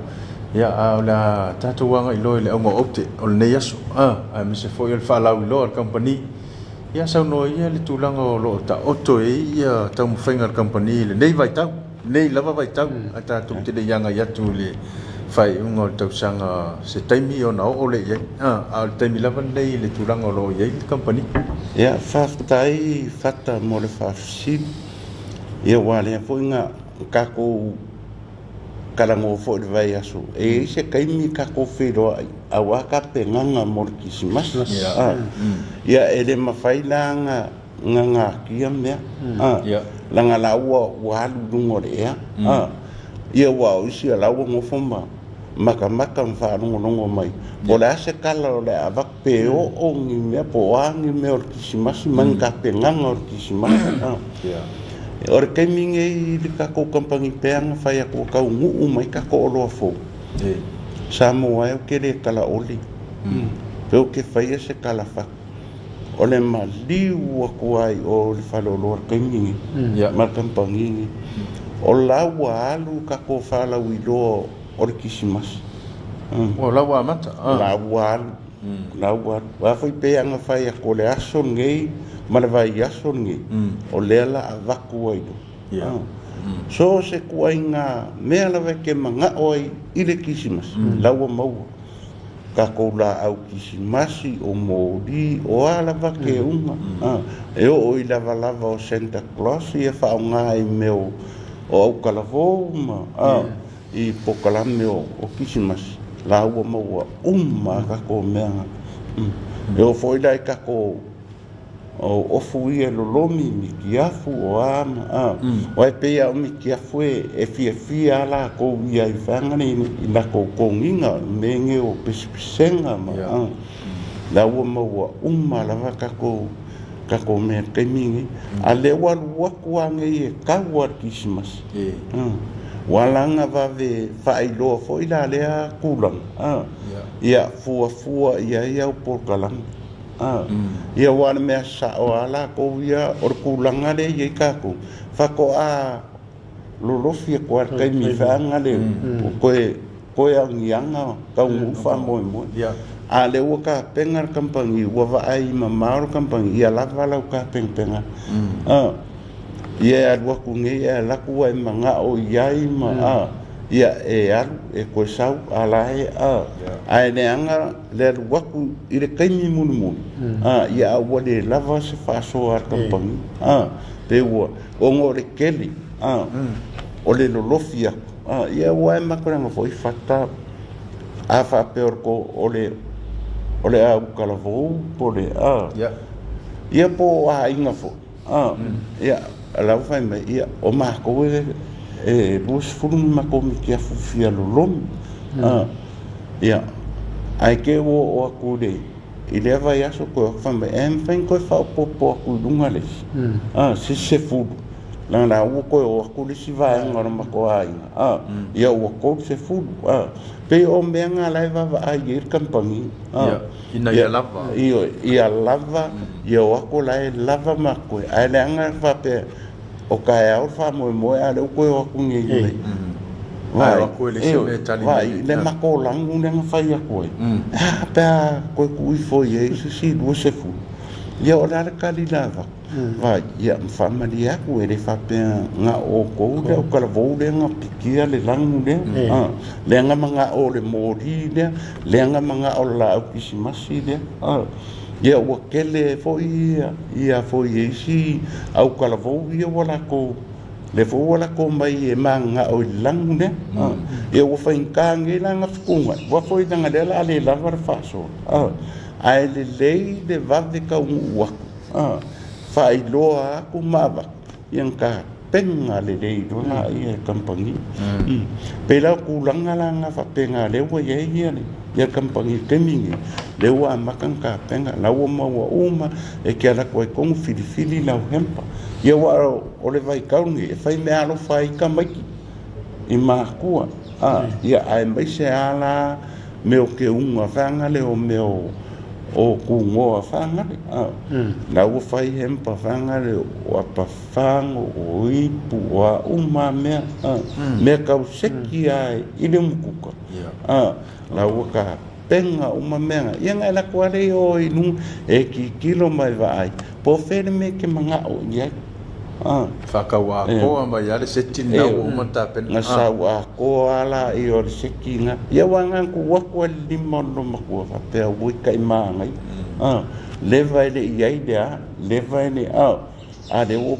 Ia, a o le a tatou agai loa i le auga o aute o lenei aso, a, aemaise foi o le faalauiloa a le kamupani. Ia, saunoa ia le tulaga o lo o taoto ai ia taumafaiga a le kamupani i lenei vaitau. Nei lava vaitau, ae tatou te le i agai atu i le faaiuga o le tausaga se taimi ona oo lea i ai. A o le taimi lava lenei i le tulaga o lo o i ai le kamupani. Ia, faafetai Fata mo le faafesili. Ia, aua o lea foi na tatou talanoa foi i le vaiaso, e i ai se taimi tatou feiloai aua tapenaga mo le Kerisimasi. Ia, e le mafai la ona gagatia mea a laga la ua ua alu i luga o le ea a ia ua o isi la ua nofo ma matamata ma faalogologo mai po o le a se tala o le a avatu pe oo ni mea po o a ni mea o le Kerisimasi ma ni tapenaga o le Kerisimasi a o le taimi nei i le tatou kamupani pea na fai atu ua taunuu mai tatou oloa fou Samoa e ou te le talaole pe ou te faia se tala fatu O le maliu atu ai o le faleoloa i le taimi lenei ma le kamupani lenei, o la ua alu tatou faalauiloa o le Kerisimasi. O la ua amata. O la ua alu, la ua alu. Aua foi pei ona fai atu o le aso lenei ma le vaiaso lenei, o lea o le a avatu ai loa. So o se ituaiga mea lava e te manao ai i le Kerisimasi, la ua maua. Tatou laau kisimasi, o moli, o a lava keuga, e oo i lavalava o Santa Claus ia faaaoga i mea o autalavou ma i polokalame o kisimasi, la ua maua uma a tatou mea. E oo foi la i tatou O ofu ia e lolomi, mitiafu, o a ma a. Aua e pei lava o mitiafu e fiafia lava latou ia i vaega nei i latou toniga, mea nei o pesepesega ma a. La ua maua uma lava tatou tatou mea i le taimi lenei. A o lea ua alu atu lava nei e tau lava i le Kerisimasi. Ua ala ona vave faailoa foi la lea tulaga, ia fuafua i ai au polokalame. Ia aua o le mea sao lava latou ia, o le tulaga lea e i ai tatou, faatoa lolofi atu lava i le taimi vaega lea, ua toe Koe agiaga taunuu faamoemoe. A lea ua tapena le kamupani, ua vaai mamao le kamupani, ia lava lau tapenapena. Ia e alu atu nei ae alu atu ua e manao i ai ma, ia e alu e toe sau a la e, ae leaga le alu atu i le taimi mulimuli, ia a ua le lava se faasoa a le kamupani, pe ua, ona o le tele, o le lolofi atu. Ia ua e makuleaga foi fata a faapea o le o le o le au talavou po le a ia po o aiga foi a ia la ua fai mai ia o matou e e 20 ni matou mitiafu fia lolomi a ia ae te ua oo atu le i lea vaiaso toe o atu fai mai e mafai ona toe faaopoopo atu i luga le isi a se 10 leaga la ua toe o atu le isi vaega o le matou aiga a ia ua 30 a pei o mea na la e vaavaai i ai le kamupani a ina ia lava ioe ia lava ia o atu la e lava ma koe ae leaga faapea o taeao le faamoemoe a o lea ua toe o atu nei mai. Vaai atu e le isi mea e tali mai. Vaai le matou lanu lea na fai atu ai, e a pe a toe tuu ifo i ai se isi 20, ia o le a le tali la avatu? Vaai, ia ma faamalie atu, e le faapea na o outou le autalavou lea na pikia le lanu lea, a, lea na manao le moli lea, lea na manao le laau kisimasi lea, a. Ia ua tele foi ia foi e isi autalavou ia ua latou lea foi ua latou mai e mananao i le lanu lea. Ia ua faigata nei la ona fetuunai aua foi leaga lea o le a le lava le faasoa. Ae lelei le vave taunuu atu, faailoa atu ma avatu ia ona tapena lelei loa laia e le kamupani. Pei la o tulaga la na faapena lea ua i ai ia le kamupani i le taimi lenei, lea ua amata ona tapena, la ua maua uma e te alu atu ai tonu filifili lau hamper. Ia aua o le vaitau lenei e fai meaalofa ai tamaiti i matua, ia aemaise lava la mea o teuga faagale o mea o tugoa faagale la ua fai hamper faagale o apafago o ipu o a uma mea mea tau seki lava i le umukuka la ua tapena uma mea na ia ona e alu atu lava lea i o i luga e tilotilo ma e vaai po o fea le mea e te manao i ai. Faatau atoa mai lava le seti lena ua uma ona tapena. Na sau atoa lava laia o le seti lena. Ia aua na ona tuu atu lava i le lima o le loomatua faapea oi tai manaia. Leva e le i ai le a, leva e le i a, a lea ua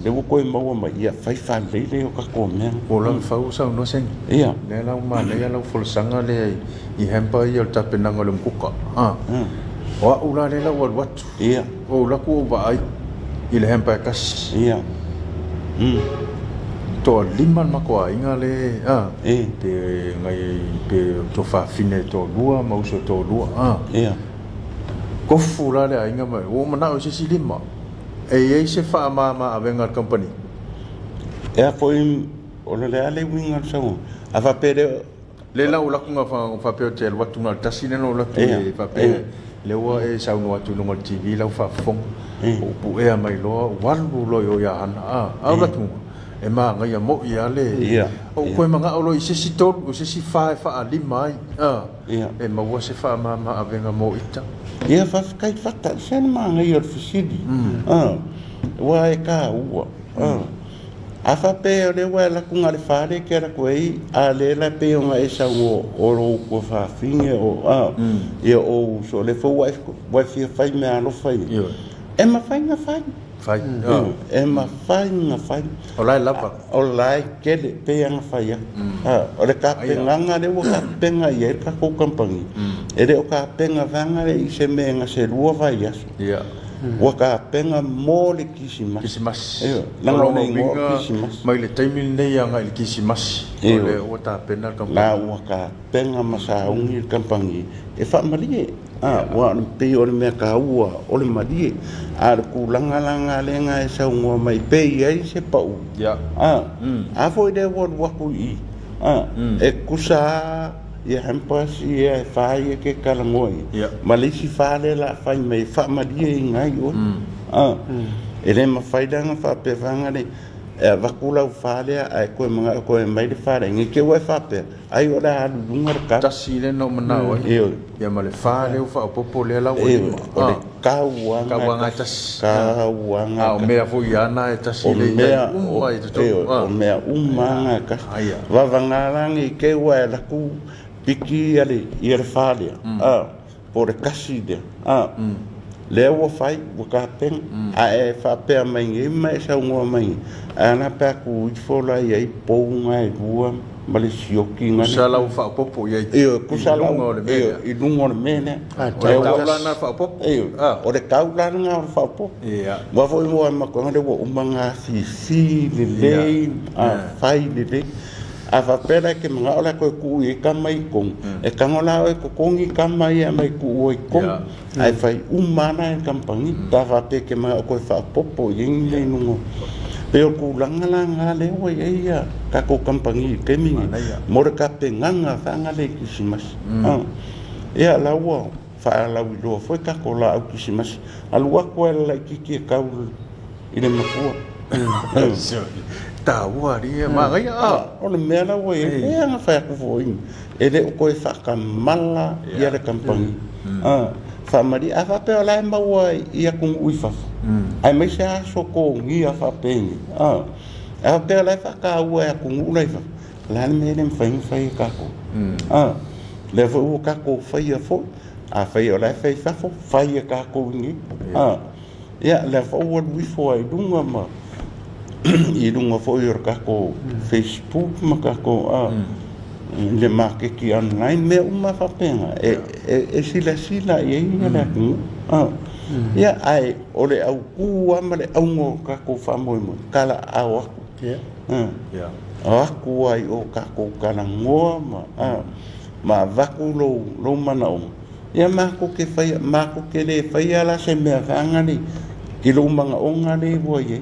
lea ua toe maua mai, ia fai faalelei lea o tatou mea. Po o lau fau o saunoa Seni. Ia. Lea la ua manaia lau folasaga lea i hamper ia o le tapenaga o le umukuka. O au la lea la ua alu atu. Ia. Ua ou alu atu ua ou vaai i le hamper e tasi. Ia. Toalima le matou aiga le a. E. Pe nai pe tuafafine e toalua ma uso e toalua a. Ia. Tofu la le aiga ma ua ou manao i se isi lima. E i ai se faamama avega a le kamupani? E a foi o le a le uiga o le saunoaga? A faapea le Lea la ua laku faapea ou te alu atu na o le tasi lea na ou alu atu e faapea lea ua e saunoa atu i luga o le TV la ua faafofoga ua puea mai loa ua alu loa i o ia Hana a a o latu e manaia moi a le ou toe manao loa i se isi tolu se isi fa e faalima ai a e maua se faamama avega mo ita. Ia faafetai Fata se le manaia o le fesili aua e taua. A faapea o lea ua e alu atu na o le fa lea e te alu atu ai, a lea la pei ona e saunoa o lou tuafafine o a, ia o ou uso, o lea foi ua e fia fai meaalofa ia. E mafai ona fai. Fai. E mafai ona fai. O la e lava. O la e tele, pei ona fai atu. O le tapenaga lea ua tapena i ai le tatou kamupani, e le o tapena vaega lea i se mea na se lua vaiaso. Ua tapena mo le Kirisimasi. Kirisimasi. Ioe, leaga o le igoa o Kirisimasi. Mai le taimi lenei agai i le Kirisimasi, o lea ua tapena le kamupani. La ua tapena ma sauni le kamupani e faamalie. Aua e pei o le mea taua o le malie. A o le tulaga la lena lea na e saunoa mai pe i ai se pau. A foi lea ua alu atu i i, e tusa lava ia hampers ia e fa ia e te talanoa i ai, ma le isi fa lea o le a fai mai e faamalieina ai oe. E le mafai la ona faapea vaega le. E avatu lau fa lea ae toe manao e toe aumai le fa lea, ne i te i ua e faapea, ai o le a alu i luga le tau. Tasi lea na ou manao ai. Ioe. Ia ma le fa lea ua faaopoopo lea la ua Ioe, lima. o le tauaga e Tauaga e tasi. Tauaga A o mea foi ia na e tasi O lea i tai mea, uma i totonu. ioe, o mea uma lava na e tasi. Aia. Vavana la ne i te i ua e alu atu piki ia le, ia le fa lea, a, po o le kasi lea, a, lea ua fai, ua tapena, a e faapea mai nei ma e saunoa mai nei, ae a la pe a tu ifo la i ai pou na e lua ma le sioki na. Tusa la ua faaopoopo i ai Ioe, tusa i la luga o le mea lea. Ioe, i luga o le mea lea. O le tau la lena faaopoopo. Ioe, o le tau la lena o le faaopoopo. Ia. Aua foi ua matua lea ua uma ona afifi lelei, fai lelei. A faapea la e te manao la e toe tuu i ai tama i totonu, e tago la oe e totogi tama ia e aumai tuu ai i totonu, ae fai uma lava la e le kamupani pe a faapea e te manao e toe faaopoopo i ai ni mea i luga. E pei o le tulaga la lena lea ua i ai tatou kamupani i le taimi lenei mo le tapenaga faagale i Kerisimasi. Ia la ua faalauiloa foi tatou laau Kerisimasi, alu atu lava e laitiiti e tau i le matua. Taua alii e manaia a. O le mea la ua i ai, pei ona fai atu foi, e le o toe faatamala ia le kamupani. Faamalie, a faapea o la e maua i atunuu i fafo, aemaise lava aso togia faapenei, a faapea o la e faataua e atunuu la i fafo, o le a le mea e le mafai ona fai e tatou? Lea foi ua tatou faia foi, afai o la e fai i fafo, fai e tatou i inei. Ia, lea foi ua alu ifo lava i luga ma i luga foi o le tatou Facebook ma tatou le maketi online, mea uma lava faapena, e silasila i ai le atunuu. Ia, ae o le autu lava ma le auga o tatou faamoemoe, talaaao atu. O atu lava i o tatou talanoa ma avatu lou manaoga. Ia matou te faia, matou te le faia la se mea faagale i lou manaoga lea ua i ai.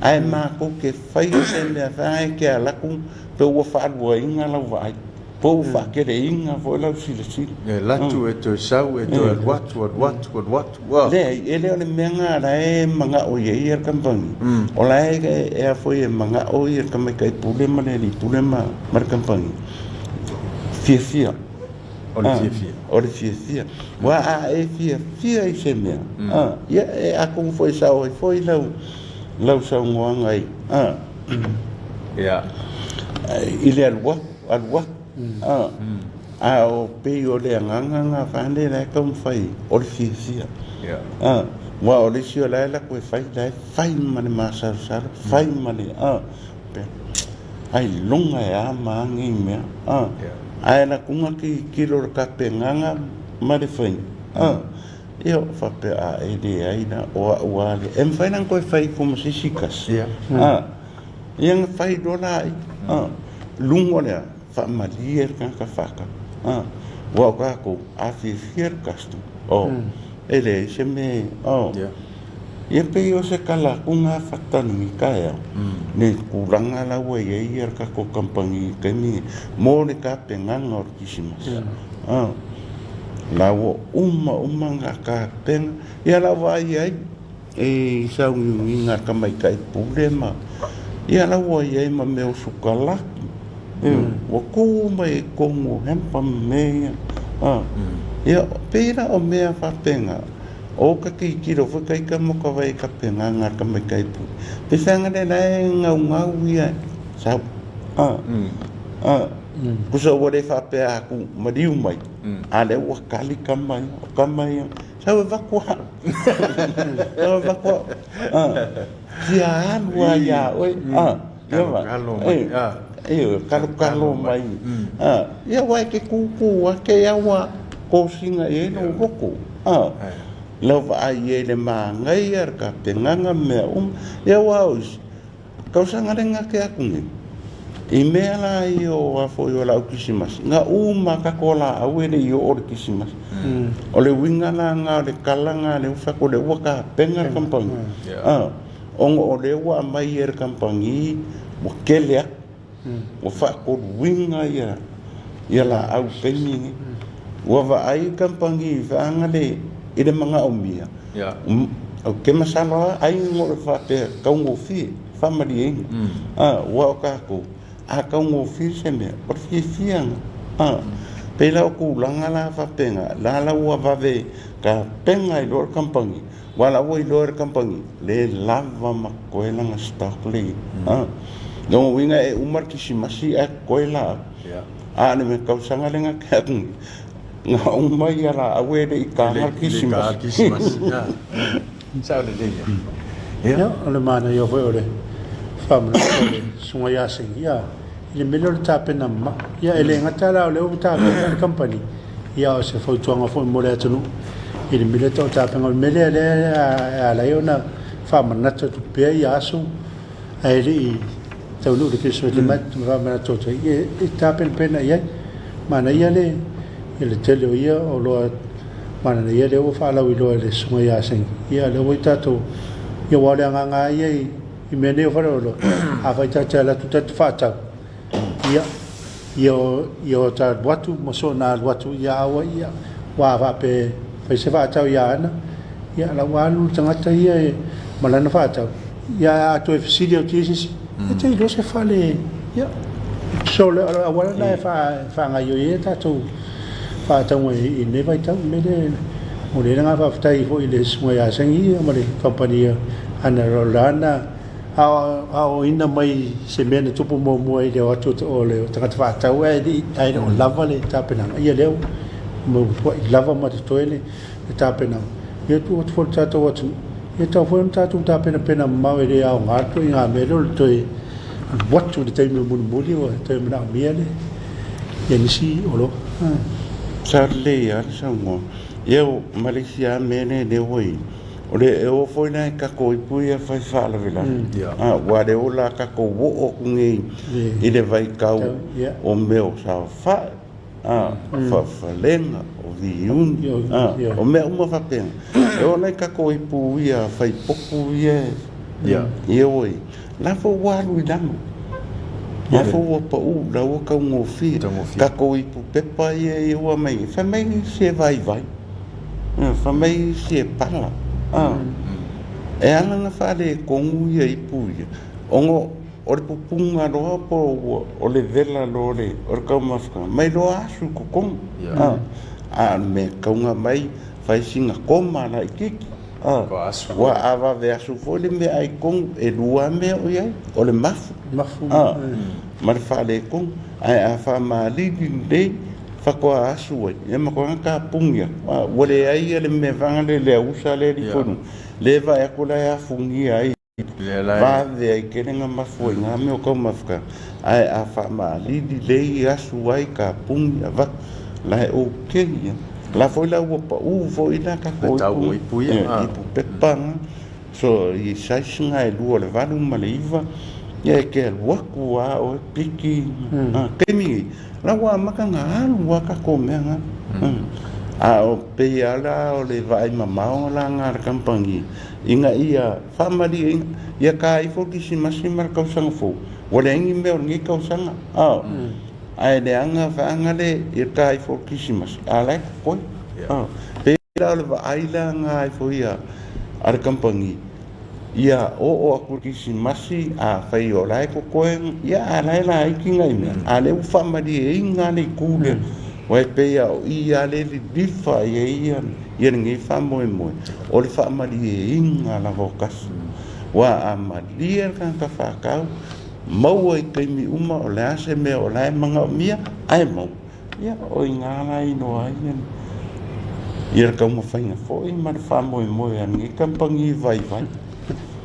Ae matou te faia se mea faagale e te alu atu pe ua faaluaina lau vaai, pe ua faateleina foi lau silasila. E alu atu e toe sau e toe alu atu, alu atu, alu atu, ua. Leai, e le o le mea lena la e manao i ai le kamupani. O la e a foi e manao le tamaitai pule ma le alii pule ma le kamupani, fiafia. O le fiafia. O le fiafia. Aua a e fiafia i se mea, ia, e atonu foi e sao ai foi lau, lau saunoaga i, Ia. i le alu atu, alu atu. A o pei o le agaga lena fale la e taumafai, o le fiafia. Ia. Aua o le isi o la e alu atu e fai, la e fai ma le masalosalo, fai ma le, Ailoga e a ma a nei mea, a. Ae lakuga tilotilo le tapenaga ma le faiga, a. Ia o faapea, a e leai la, o au lava lea. E mafai la ona toe fai ifo ma se isi tasi, a. Ia ona fai loa laia, a. Luga o le a? Faamalie le tagata faatau, a. Aua o tatou, a fiafia le customer, oh, e leai se mea e, oh. Ia pei o se tala atu na fataligi taeao le tulaga la ua i ai le tatou kamupani i le taimi lenei mo le tapenaga o le Kerisimasi. La ua uma uma ona tapena. Ia la ua vaai ai i sauniuniga a le tamaitai pule ma ia la ua i ai ma mea o sukalaki. Ua tu mai i totonu o hamper ma mea ia. Ia pei la o mea faapena. O ka tilotilo foi ka ika mo ka wai ka penga nga ka mai kai pu. Pe whanga le lae ngau ngau ia sau. A. A. Kusa ua le whapea aku mariu mai. A le ua kali ka mai, o ka mai. Sau e vaku ha. Sau e vaku ha. A. Tia alu a ia oe. A. Ia va. Kalo mai. A. E, kalo kalo mai. A. Ia wai ke kuku a ke awa kosinga e no roko. A, lau vaai i ai le māngaia, le kapenaga ma mea uma. Ia aua o isi, tausaga le gate atu nei, i mea la ia o a foi o lau Kerisimasi, na uma tatou laau e le i oo le Kerisimasi. O le uiga la lena o le tala lena lea ua fai atu o lea ua tapena le kamupani. A, ona o lea ua aumai e le kamupani ua tele atu. Ua faatoluina ia ia laau i taimi nei. Ua vaai kamupani vaega le i le manaomia. Ou te masalo lava ai o le faapea taugofie. faamalieina. A, aua o tatou, a taugofie se mea, o le fiafia lena. A, pei la o tulaga la faapena, la la ua vave tapena ai loa le kamupani, aua la ua iloa e le kamupani, le lava ma totoe lana stock lea i ai. A, lona uiga e uma le kisimasi ae totoe laau. A o le mea tausaga lea na tea atu nei, na uma ia laau e le i taga le kisimasi. Sao lelei ia. Ia, o le manaia foi o le faamanatu o le Susuga ia Segi, ia, i le mea lea o le tapena mama. Ia, e le gata la o lea ua tapena le kamupani, ia, o se fautuaga foi mo le atunuu i le mea lea tau tapena. O le mea lea lea e ala ai ona faamanatu atu pea ia aso ae le i taunuu le Kerisimasi, mm. faamanatu atu ai, e tapenapena i ai. Manaia le, le tele o ia oloa Manaia lea ua faalauiloa e le Susuga ia Seni. Ia lea ua i tatou, ia aua o le agaga lava ia i mea nei o faleoloa, afai tatou te alu atu tatou te faatau, ia, ia o, ia o ta alu atu ma soona alu atu, ia aua ia, aua a faapea e fai se faatau ia Ana, ia la ua alu le tagata ia e, ma lana faatau, ia a toe fesili atu i se isi, e te iloa se fale, ia, so o le auala lena e faagaoioi ai a tatou faatauga i lenei vaitau. O le mea lea, momoli ai le agaga faafetai foi i le Susuga ia Segi ma le kamupani a Rolana a aoaoina mai se mea na tupu muamua i le o atu o le tagata faatau ae le o lava le tapenaga. Ia lea ua matuai lava ma totoe le tapenaga. Ia tuu atu foi i le tatou atunuu, ia tatau foi ona tatou tapenapena mamao e le aoga le ituaiga mea lea o le toe alu atu i le taimi mulimuli ua toe manaomia le ia nisi oloa. Sa lelei lava le saunoaga. Ia ma le isi lava mea lea lea ua i ai, o le e oo foi la i tatou ipu ia fai faalavelave, aua o lea ua la tatou oo atu nei i le vaitau o mea o saofai, faafalega, o viuni, o mea uma faapena. E oo la i tatou ipu ia fai potu ia ia ua i ai, la foi ua alu i lalo. La foi ua pau, la ua taugofie. Tatou ipu pepa ia ia ua aumai nei, fai mai isi e vaivai, fai mai isi e pala. E ala ona faaletonu ia ipu ia, ona o le pupuga loa po ua o le vela loa o le o le taumafaga mai loa asu i totonu a a o le mea e tatau ona aumai fai sina koma laitiiti a ua a vave asu foi le meaai i totonu e lua lava mea o i ai o le mafu a ma le faaletonu ae a faamalili lelei faatoa asu ai ia ma matua tapuni atu a ua leai le mea vaega lea le ausa lea e lifo i luga lea e vaai atu la e afugia ai Vave ai tele na mafu ai nga mea o taumafaga, ae a faamaalili lei asu ai kapuni avatu, la e ok ia. La foi la ua pau foi la tatou ipu, ipu pepa na, so i size na e lua o le valu ma le iva, ia e te alu atu a oe piki, taimi nei, la ua amata na alu a tatou mea na. A o pei a la o le vaai mamao la na a le kamupani, ina ia faamalieina, ia ta ifo le Kirisimasi ma le tausaga fou, ua leai ni mea o lenei tausaga, a, ae leaga vaega le ia ta ifo le Kirisimasi, a o la e totoe. A, pei la o le vaai la lena ifo ia a le kamupani, ia oo atu i le Kirisimasi, afai o la e totoe, ia a o la e laiti nai mea, a o lea ua faamalieina le itu lea, aua e pei lava o i lea e lilifa i ai ia lenei faamoemoe, o le faamalieina lava o tasi. Aua a malie le tagata fatau, maua i taimi uma o le a se mea o la e manaomia, ae maua, ia o i ina la e iloa ai ia le taumafaiga foi ma le faamoemoe a lenei kamupani vaivai.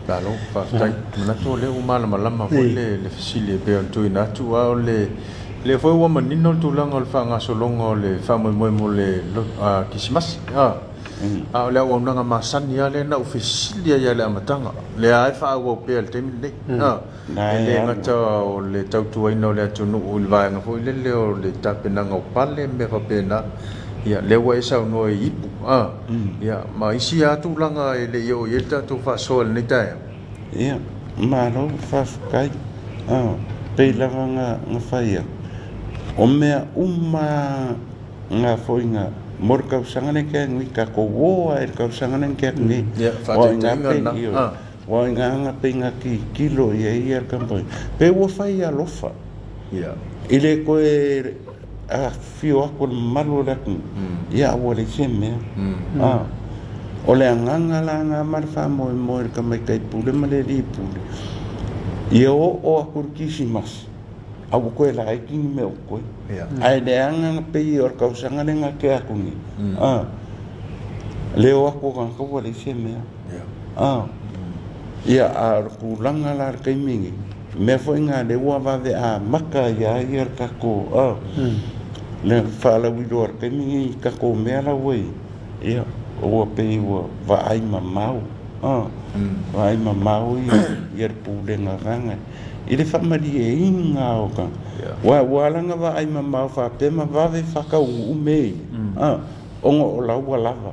Malo, faafetai. Manatu o lea ua malamalama foi le fesili e pei ona tuuina atu, a o le lea foi ua manino le tulaga o le faagasologa o le faamoemoe mo le Kerisimasi, a a o le auaunaga masani lava lea na ou fesili ai lava i le amataga, lea lava e faaauau pea i le taimi lenei, a. E le gata o le tautuaina o le atunuu i le vaega foi lele o le tapenaga o pale ma mea faapena, ia lea ua e saunoa i ipu, a, ia ma isi lava tulaga e le i oo i ai le tatou faasoa i lenei taeao. Ia, malo faafetai. A, pei lava na fai atu, o mea uma lava na foi na mo le tausaga lenei taeao nei, tatou o lava i le tausaga lenei taeao nei. Ia, faataitaiga lena. Ua i nga pei nga tilotilo i ai ia le kamupani, pe ua fai alofa i le toe afifio atu o le mamalu o le atunuu, ia ua leai se mea. O le agaga la lena ma le faamoemoe i le tamaitai pule ma le alii pule, ia oo atu i le Kirisimasi, a ua toe laiti ni mea o totoe. Ae leaga na pei o le tausaga lea na tea atu nei, le o atu o tagata ua leai se mea. Ia, a o le tulaga la i le taimi lenei, o mea foi na o lea ua vave amata ai lava le tatou le faalauiloa i le taimi lenei i tatou mea la ua i ai, ia, ua pei ua vaai mamao, vaai mamao le Pulega vaega i le faamalieina o tagata. Aua ua ala ona vaai mamao faapea ma vave faataunuu mea ia, ona o la ua lava.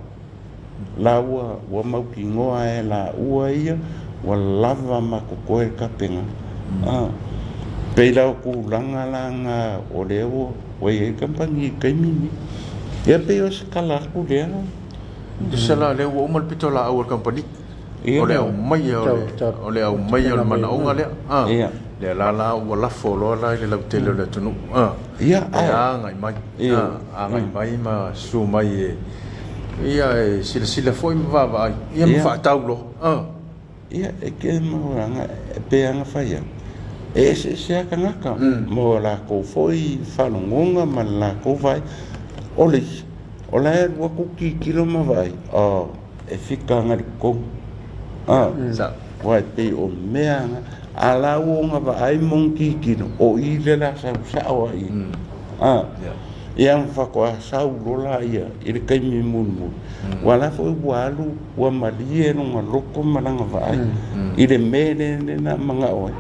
La ua ua mautinoa e laua ia ua lava ma totoe le tapenaga. A pei la o tulaga la na o lea ua ua i ai le kamupani i le taimi lenei. Ia pei o se tala atu lea. Tusa la o lea ua uma le pitolaau a le kamupani. O le aumaia o le aumaia o le manaoga lea. A lea la la ua lafo loa la i le lautele o le atunuu. A e agai mai, agai mai ma susu mai e ia e silasila foi ma vaavaai ia ma faatau loa. A. Ia, e ke mau aga e pe aga fai atu, e eseese lava tagata mo latou foi faalogoga ma le latou vaai. O le isi, o la e alu atu tilotilo ma vaai, oh, e fika agai i le totonu. A, aua e pei o mea na, a la ua ona vaai ma ona tilotilo, o i lea o le a sau sao lava i i. A, ia ma faatoa sau loa lea i le taimi mulimuli, aua la foi ua alu ua malie lona loto ma lana vaai i le mea lea na manao ai.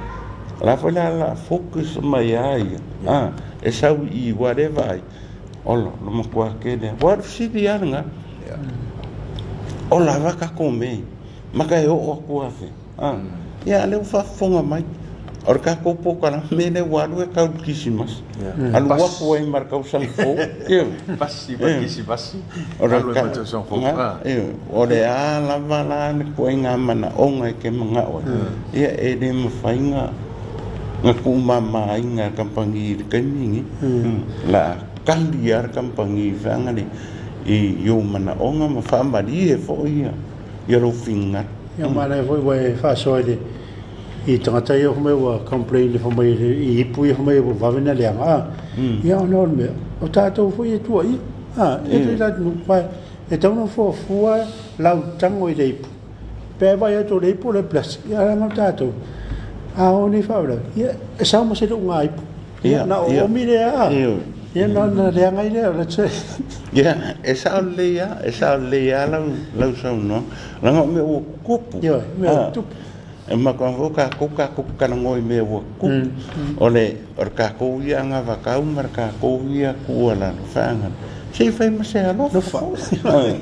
O la foi la o le a focus mai lava ia, a, e sau i i aua o lea e vaai, Ola, o le matua tele lava. Aua o le fesili lava lena, o lava tatou mea ia, mata e oo atu afea? Ia a o lea ua faafofoga mai, o le tatou polokalame lea ua alu e tau i le Kirisimasi, alu atu ai ma le tausaga fou. Pasi ma le Kirisimasi, alu ai ma le tausaga fou. O le a lava la le ituaiga manaoga e te manao ai, ia e le mafai na tuumamaina e le kamupani i le taimi lenei. O le a tali lava le kamupani i ou manaoga ma faamalie foi ia lou finagalo. Ia manaia foi ua e faasoa i le i tagata ia fai mai ua complain fai mai i ipu ia fai mai ua vave na leaga a. Ia ona o le mea, o tatou foi e tuuaia. A, e le la e tatau ona fuafua lau tago i le ipu. Pe vaai atu o le ipu o le plastic, ia leaga o tatou. A o nei faalavelave, ia e sau ma se luga ipu. Ia na oomi lea a. Ia na leaga ai lea, let's say. Ia, e sao lelei lava, e sao lelei lava lau saunoaga. Leaga o mea ua tutupu. Ioe, mea ua tutupu. E manatua foi tatou, tatou te talanoa i mea ua tutupu. O le tatou ia anavatau ma le tatou ia tuualalo faagalo, se i fai ma se alofa foi.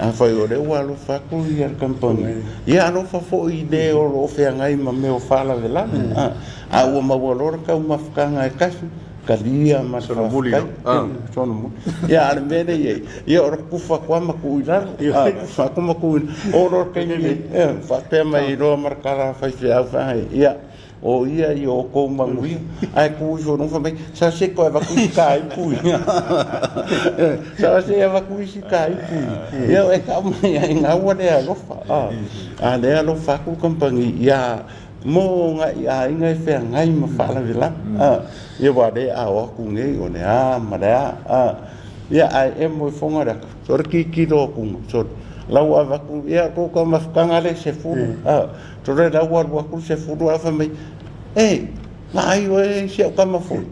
Afai o lea ua alofa atu ia le kamupani, ia alofa foi i le o lo o feagai ma mea o faalavelave. A ua maua loa le taumafataga e tasi, talia ma le faafetai. Solomuli. Ia, a o le mea lea e i ai, ia o le tufa atu lava ma tuu i lalo, tufa atu ma tuu i lalo. Oo loa i le taimi e faapea mai loa ma le tala a faifeau, ia, O ia i o outou manuia, ae tu ifo i luga fai mai, sa se toe avatu isi ta ipu ia. Sa se avatu isi ta ipu ia. Ia e tau mai ai ina ua le alofa. A lea alofa atu le kamupani ia mo nai aiga e feagai ma faalavelave. Ia aua o lea a o atu nei o le a ma le a. Ia ae emo i foga le ata, sole tilotilo atu, sole la ua avatu, ia tou taumafataga lea e 10. Tole la ua alu atu le 10 ae fai mai, E, vaai oe i si au tama foi,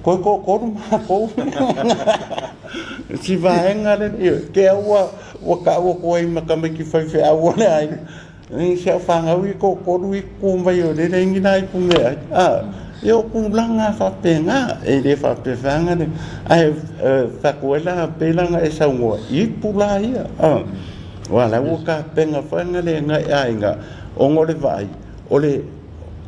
toe toatolu matou. Si vaega lea, ioe, te au ua, ua tau atu ai ma tamaiti faifeau o le aiga, i si au fanau ia e toatolu ia e tutu mai o lea e leai ni nai pumeai. Ia o tulaga faapena, e le faapea feaga le, ae fai atu ai la, pei la ona e saunoa, ipu la ia. Aua o la ua tapena foi na le nai aiga ona o le vaai, o le,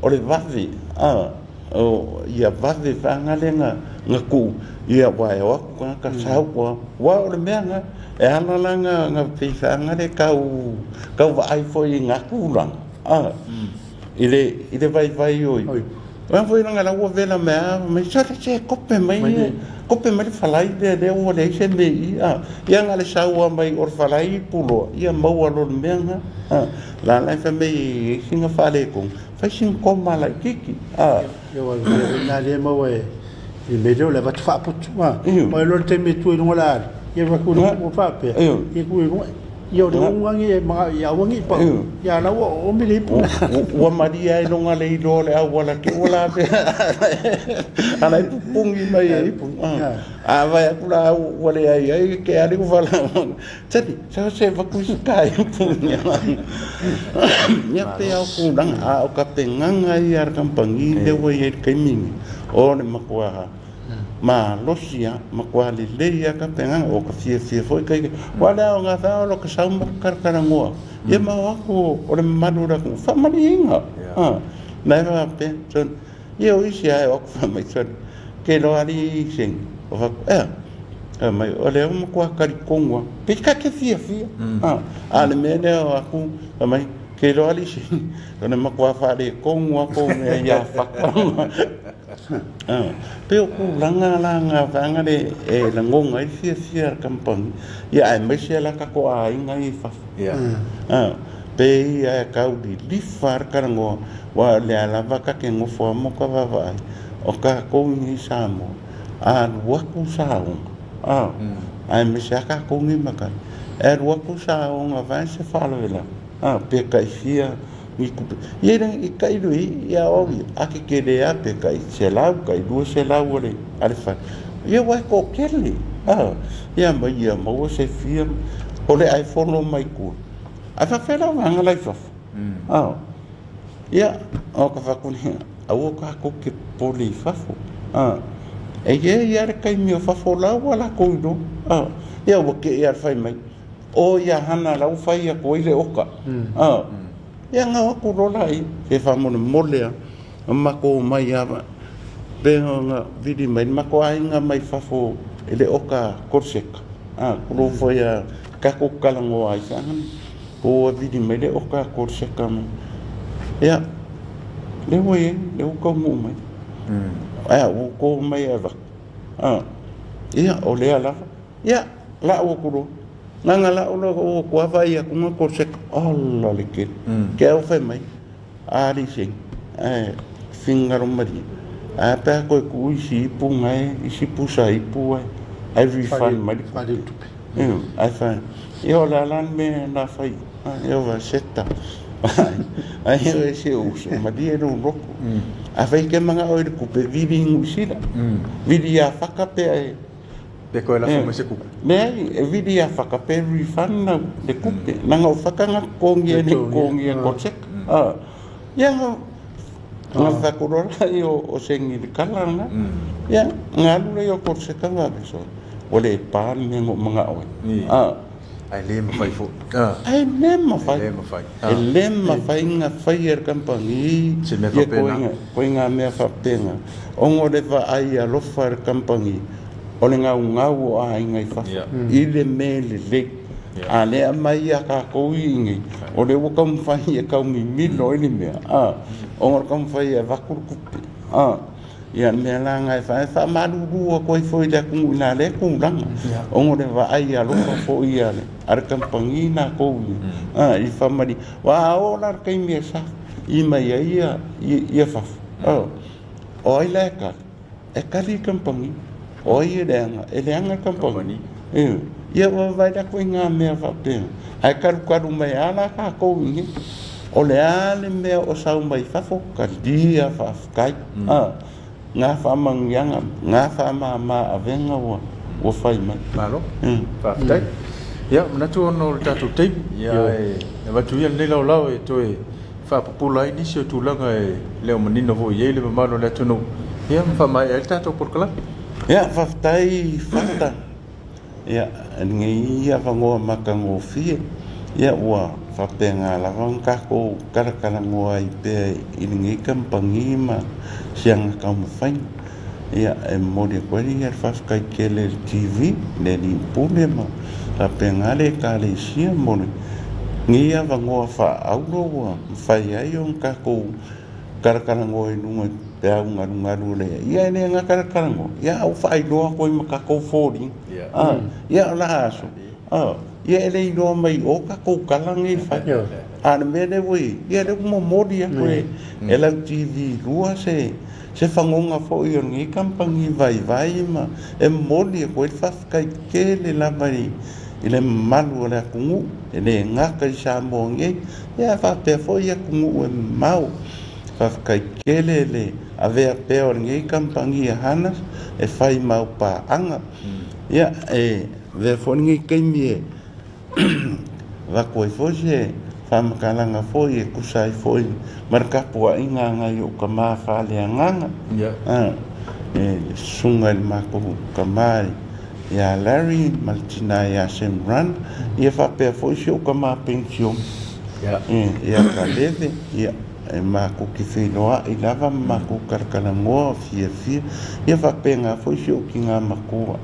o le vave, a. O ia vave vaega lea na na tuu ia aua e o atu tagata sau ua aua o le mea na e ala la na na pei vaega lea tau tau vaai foi i na tulaga a i le i le vaivai o ipu. Aua foi leaga la ua vela mai a fai mai sole se kope mai kope mai le falai lea lea ua leai se mea i i a. Ia na o le sau lava mai o le falai i Puloa ia maua loa le mea na a. La la e fai mai e i ai sina faaletonu Fai sina koma laitiiti, a. Ia aua o le mea foi lena lea e maua e le mea lea o le avatu faaputu, a. Aua e iloa le taimi e tua i luga o le alu, ia avatu i luga ua faapea, ia tuu i luga, ia o le uga ia ia aua ne i pau, ia a o la ua oomi le ipu. Ua malie ai luga le iloa o le auala te ua lavea a la e pupuni mai e ipu. A vaai atu la ua leai ai ke ali ua valaau Tali, sa se vaku i ka ipu. Ia pe au tulaga, a o ka pegaga ia a le kamupani lea ua i ai i le taimi lenei, o le matua malosi lava, matua lelei lava ka pegaga, o ka fiafia foi ka ike. Aua o le aoga foi o lo ka sau ma ka talatalanoa, ia ma o atu o le mamalu o le atunuu, faamalieina. Na e faapea, Ia o isi lava e o atu fai mai sole, ke iloa alii seni. O fai atu, ea? Fai mai, o lea ua matua talitonu lava. Pei ta te fiafia. A o le mea lea o atu, fai mai, ke iloa alii seni, o le matua faaletonu lava tou mea ia Fata. Pei o tulaga la na vaega lea e lagona ai le fiafia o le kamupani, ia aemaise la tatou aiga ia i fafo. Pei lava e tau lilifa lava le talanoa Aua o lea lava ta te nofo a ma ta vaavaai, o tatou i nei i Samoa, a alu atu saoga, a, aemaise lava tatou nei matai, e alu atu saoga vae se faalavelave, a, pe tai fia ni tupe. Ia i tai lua ia o au ia, a tetele lava pe tai $100, tai $200 a le fale, ia aua e toatele, a, ia ma ia maua se fia, o le ae fono mai tua. Ae faapefea la vaega la i fafo? A. Ia, o ka fai atu lea, aua tatou te popole i fafo. A, e i ai lava le taimi o fafo o la ua latou iloa. A, ia ua te i lava le fai mai, o ia hana la ua fai atu ai le oka. A, ia na o atu loa laia, se faamolemole lava, na matou omai lava, pe na vili mai le matou aiga mai fafo i le oka Korseka. A, tulou foi a tatou talanoa ai foi. Ua vili mai le oka a Korseka mai. Ia, lea ua i ai, lea ua taunuu mai. Ae ua to mai e avatu. Ia, o lea lava. Ia, lau atu loa. Leaga lau loa ua atu lava vaai atu ga Korseka. Ola le tele. Ke au fai mai, a alii seni, ae finagalo malie, ae a pe a toe tuu isi ipu nae, isi pusa ipu ae, ae refund mai le tupe. Ae fai, ia o le a la le mea o le a fai? Ia ua seta. Ai e si ou uso, malie lou loto. Afai e te manao i le tupe, vili i Niu Sila. Vili ia Faka pe e... Pe koe lafo mai se tupe. Leai, e vili ia Faka pe refund au le tupe. Leaga o Faka na totogi ai le totogi e Kotek. Ia, na fai atu loa lea o Seni i le tala lena. Ia, na alu lea o Korseka na alu soo. Ua le pa le mea na ou manao ai. Ae le mafai foi. Ae le mafai. E le mafai. E le mafai na faia e le kamupani se mea faapena. Ituaiga mea faapena. Ona o le vaai alofa a le kamupani, o le gaugau o aiga i fafo i le mea lelei. A lea aumai ia tatou i inei, o lea ua taumafai e tau mimilo ai le mea, a, ona o le taumafai e avatu le tupe, a. Ia, le mea la lena e fai, e faamalulu atu ai foi i le atunuu i na lea tulaga, ona o le vaai alofa foi a le kamupani latou ia, a, i faamalie. Aua a oo la i le taimi e safi mai ai ia fafo, a, o ai la e kali? E kali le kamupani. O ai e leaga? E leaga le kamupani. Ioe. Ia ua vaai atu i ngā mea faapea. Ae kalukalu mai lava la tatou i inei. O le a le mea o sau mai fafo, talia faafetai. A, ngā faamanuiaga, ngā faamama avega ua, ua fai mai. Malo. Faafetai. Ia, manatu ona o le tatou taimi, ia e avatu ia lenei laolao e toe faapupula ai nisi o tulaga e le o manino foi i ai le mamalu o le atunuu, ia ma faamaea ai le tatou polokalame. Ia, faafetai Fata. Ia, lenei avanoa matagofie. Ia ua faapena lava ona tatou talatalanoa ai pea i lenei kamupani ma siaga taumafaiga. Ia e momoli atu ai le faafetai tele i le TV, le alii pule ma faapena le ekalesia mo lenei avanoa faaauro ua mafai ai ona tatou talatalanoa i luga i peau galugalu o le ia e le gata le talanoa ia a ua faailoa atu ai ma tatou foliga a ia o la aso a ia e le iloa mai o tatou tala nei fai a le mea lea ua i ia lea ua momoli atu e e lau TV 2 se se fagoga foi o lenei kamupani vaivai ma e momoli atu ai le faafetai tele lava i i le mamalu o le atunuu e le gata i Samoa nei Ia faapea foi atunuu e mamao. Faafetai tele le avea pea o lenei kamupani a Hanas e fai mau paaga. Ia e avea foi lenei taimi e avatu ai foi se faamatalaga foi e tusa ai foi ma le tapuaiga a nai ou tama faaleagaga. E le susuga i le matou tama ia Larry ma le tina ia Sam Run, ia faapea foi si ou tama penisione ia Kaleve, ia e matou te feiloai lava ma matou talatalanoa fiafia, ia faapena foi si ou tina matua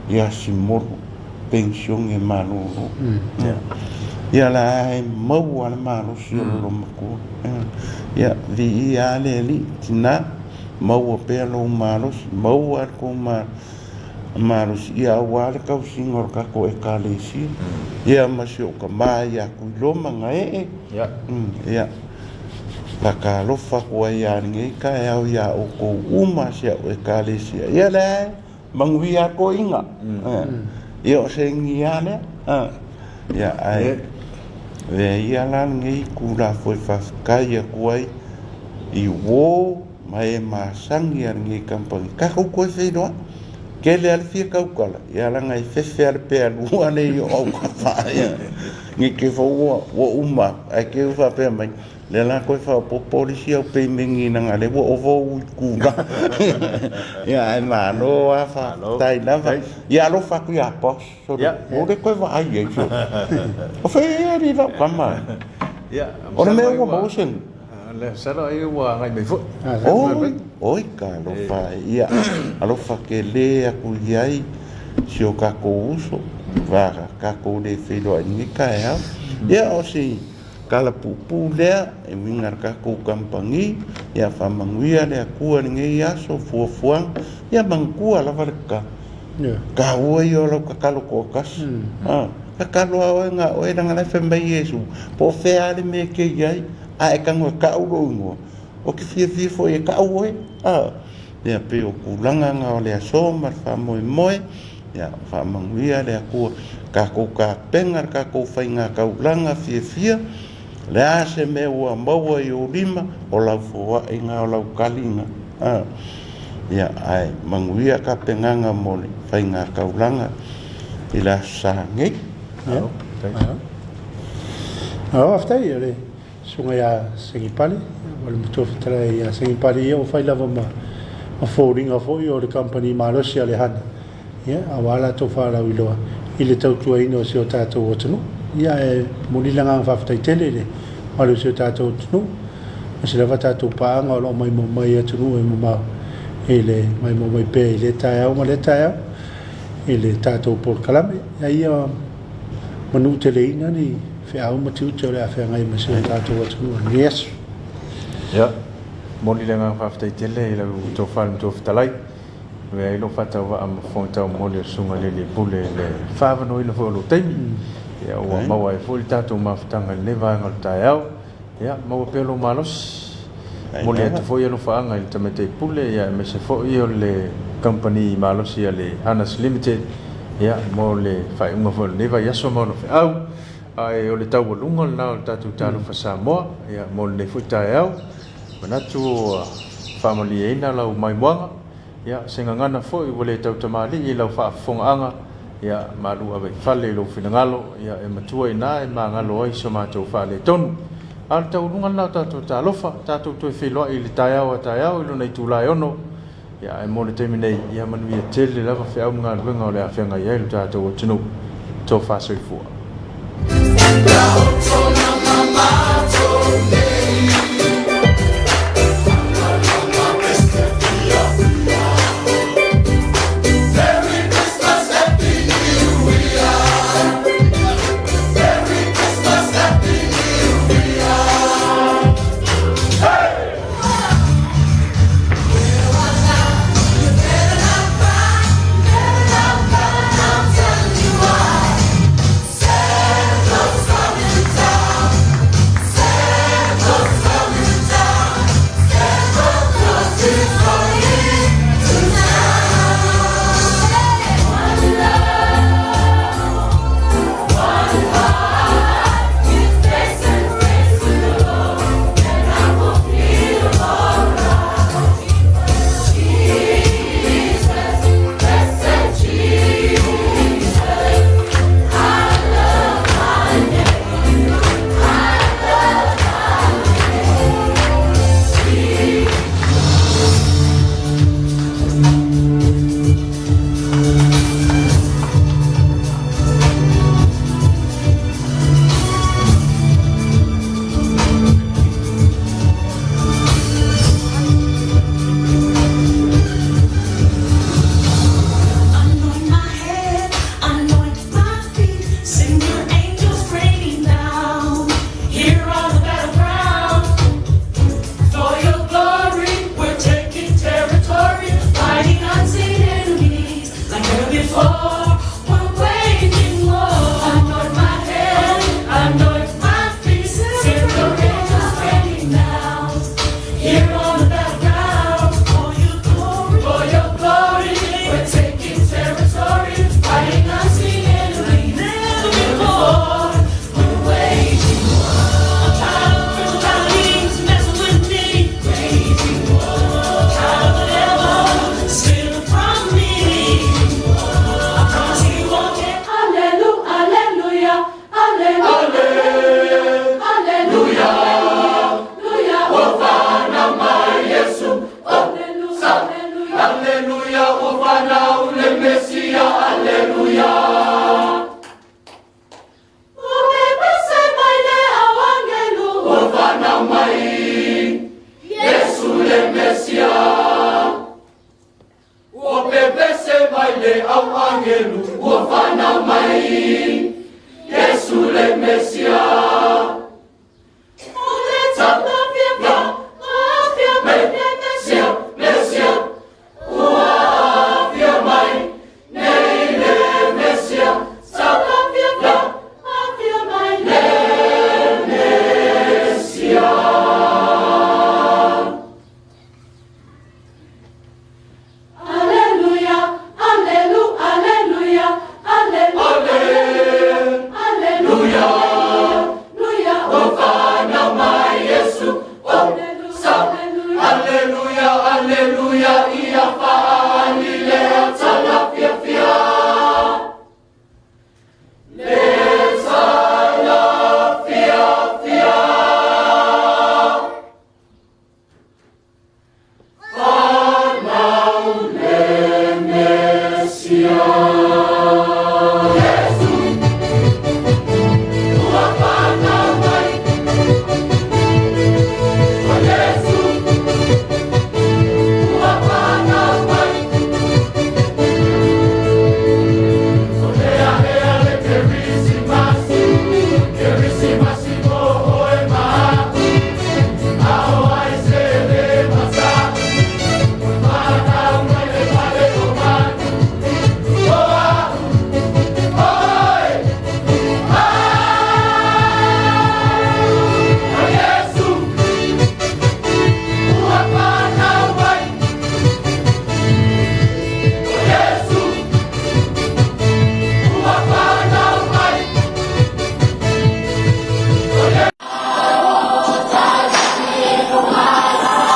ia Simolo, penisione malolo. Ia la e maua le malosi o le loomatua. Ia viia le Alii, tina, maua pea lou malosi, maua le tou malosi. malosi ia aua le tausiga o le tatou ekalesia ia ma si ou tama ia Tuiloma Gaee ia faatalofa atu ai ia lenei taeao ia outou uma si au ekalesia ia lea e manuia toeaiina ia o se igi a lea ia ae avea ia la lenei Tulafono e faafetai atu ai i uo ma e masani a lenei kamupani, tatou toe feiloai. Tele lava le fia tautala, ia leaga e fefe lava le pealua lea i ou autafa ia. Ne i te i foi ua uma atu, ae te i ua faapea mai, lea o le a toe faaopoopo le isi au pemeni leaga o lea ua ova ou itula. Ia ae malo lava faafetai lava. Ia alofa atu ia boss, ua le toe vaai i ai. O fea ea e alii lau tama? O le mea ua maua se Masalo ai ua agai mai foi. Oi, oi talofa e. Ia, alofa tele atu i ai si o tatou uso, va tatou le feiloai i lenei taeao. Ia, o si tala puupuu lea e uiga i le tatou kamupani, ia faamanuia le Atua i lenei aso, fuafuaga, ia manatua lava le tatalo. Taua ia o lau tatalo toatasi. Tatalo lava oe na o oe leaga la e fai mai Iesu, po o fea lava le mea e te i ai, a e tago e tau lou igoa, ou te fiafia foi e tau oe. Ia pei o tulaga na o le aso ma le faamoemoe, ia faamanuia le Atua tatou tapena le tatou faigataulaga fiafia, o le a se mea ua maua i ou lima, o lau foaiga o lau taliga. Ia ae manuia tapenaga mo le faigataulaga i le Aso Sa nei. Malo. Faafetai i le susuga ia Segipale, o le matua fetalai ia Segipale ia ua fai lava ma foliga foi o le kamupani malosi a le Hana, ia, aua latou faalauiloa i le tautuaina o si o tatou atunuu. Ia, ae momoli le agaga faafetai tele i le mamalu o si o tatou atunuu, aemaise lava tatou paaga o lo o maimoa mai i atunuu e mamao i le maimoa mai pea i lea taeao ma lea taeao i le tatou polokalame. Ia, ia manuteleina ni feau ma tiute o le a feagai ma si o tatou atunuu i lenei aso. Ia, momoli le agaga faafetai tele i lau tofa i le Matua Fetalai, avea ai lou faatauvaa ma fofoga taumolimoli o le Susuga i le Alii Pule i le faaavanoaina foi o lou taimi. Ia, ua maua ai foi le tatou mafutaga i lenei vaega o le taeao. Ia, maua pea lou malosi. Momoli atu foi alofaaga i le Tamaitai Pule, ia, aemaise foi o le kamupani malosi a le Hanas Limited, ia, mo le faaiuga foi o lenei vaiaso ma ona feau. Ae o le taualuga lena o le tatou Talofa Samoa, ia, mo lenei foi taeao. Manatu ua faamalieina lau maimoaga. Ia, se gagana foi ua le tautamalii i lau faafofogaaga, ia, malu ave i fale i lou finagalo, ia, e matua i ina e magalo ai so matou faaletonu. A o le taualuga lena o tatou talofa, tatou toe feiloai i le taeao a taeao i lona itula e 6, ia, ae mo le taimi nei, ia manuia tele lava feau ma galuega o le a feagai ai lo tatou atunuu. Tofa soifua. Ua fanau mai Iesu le Mesia.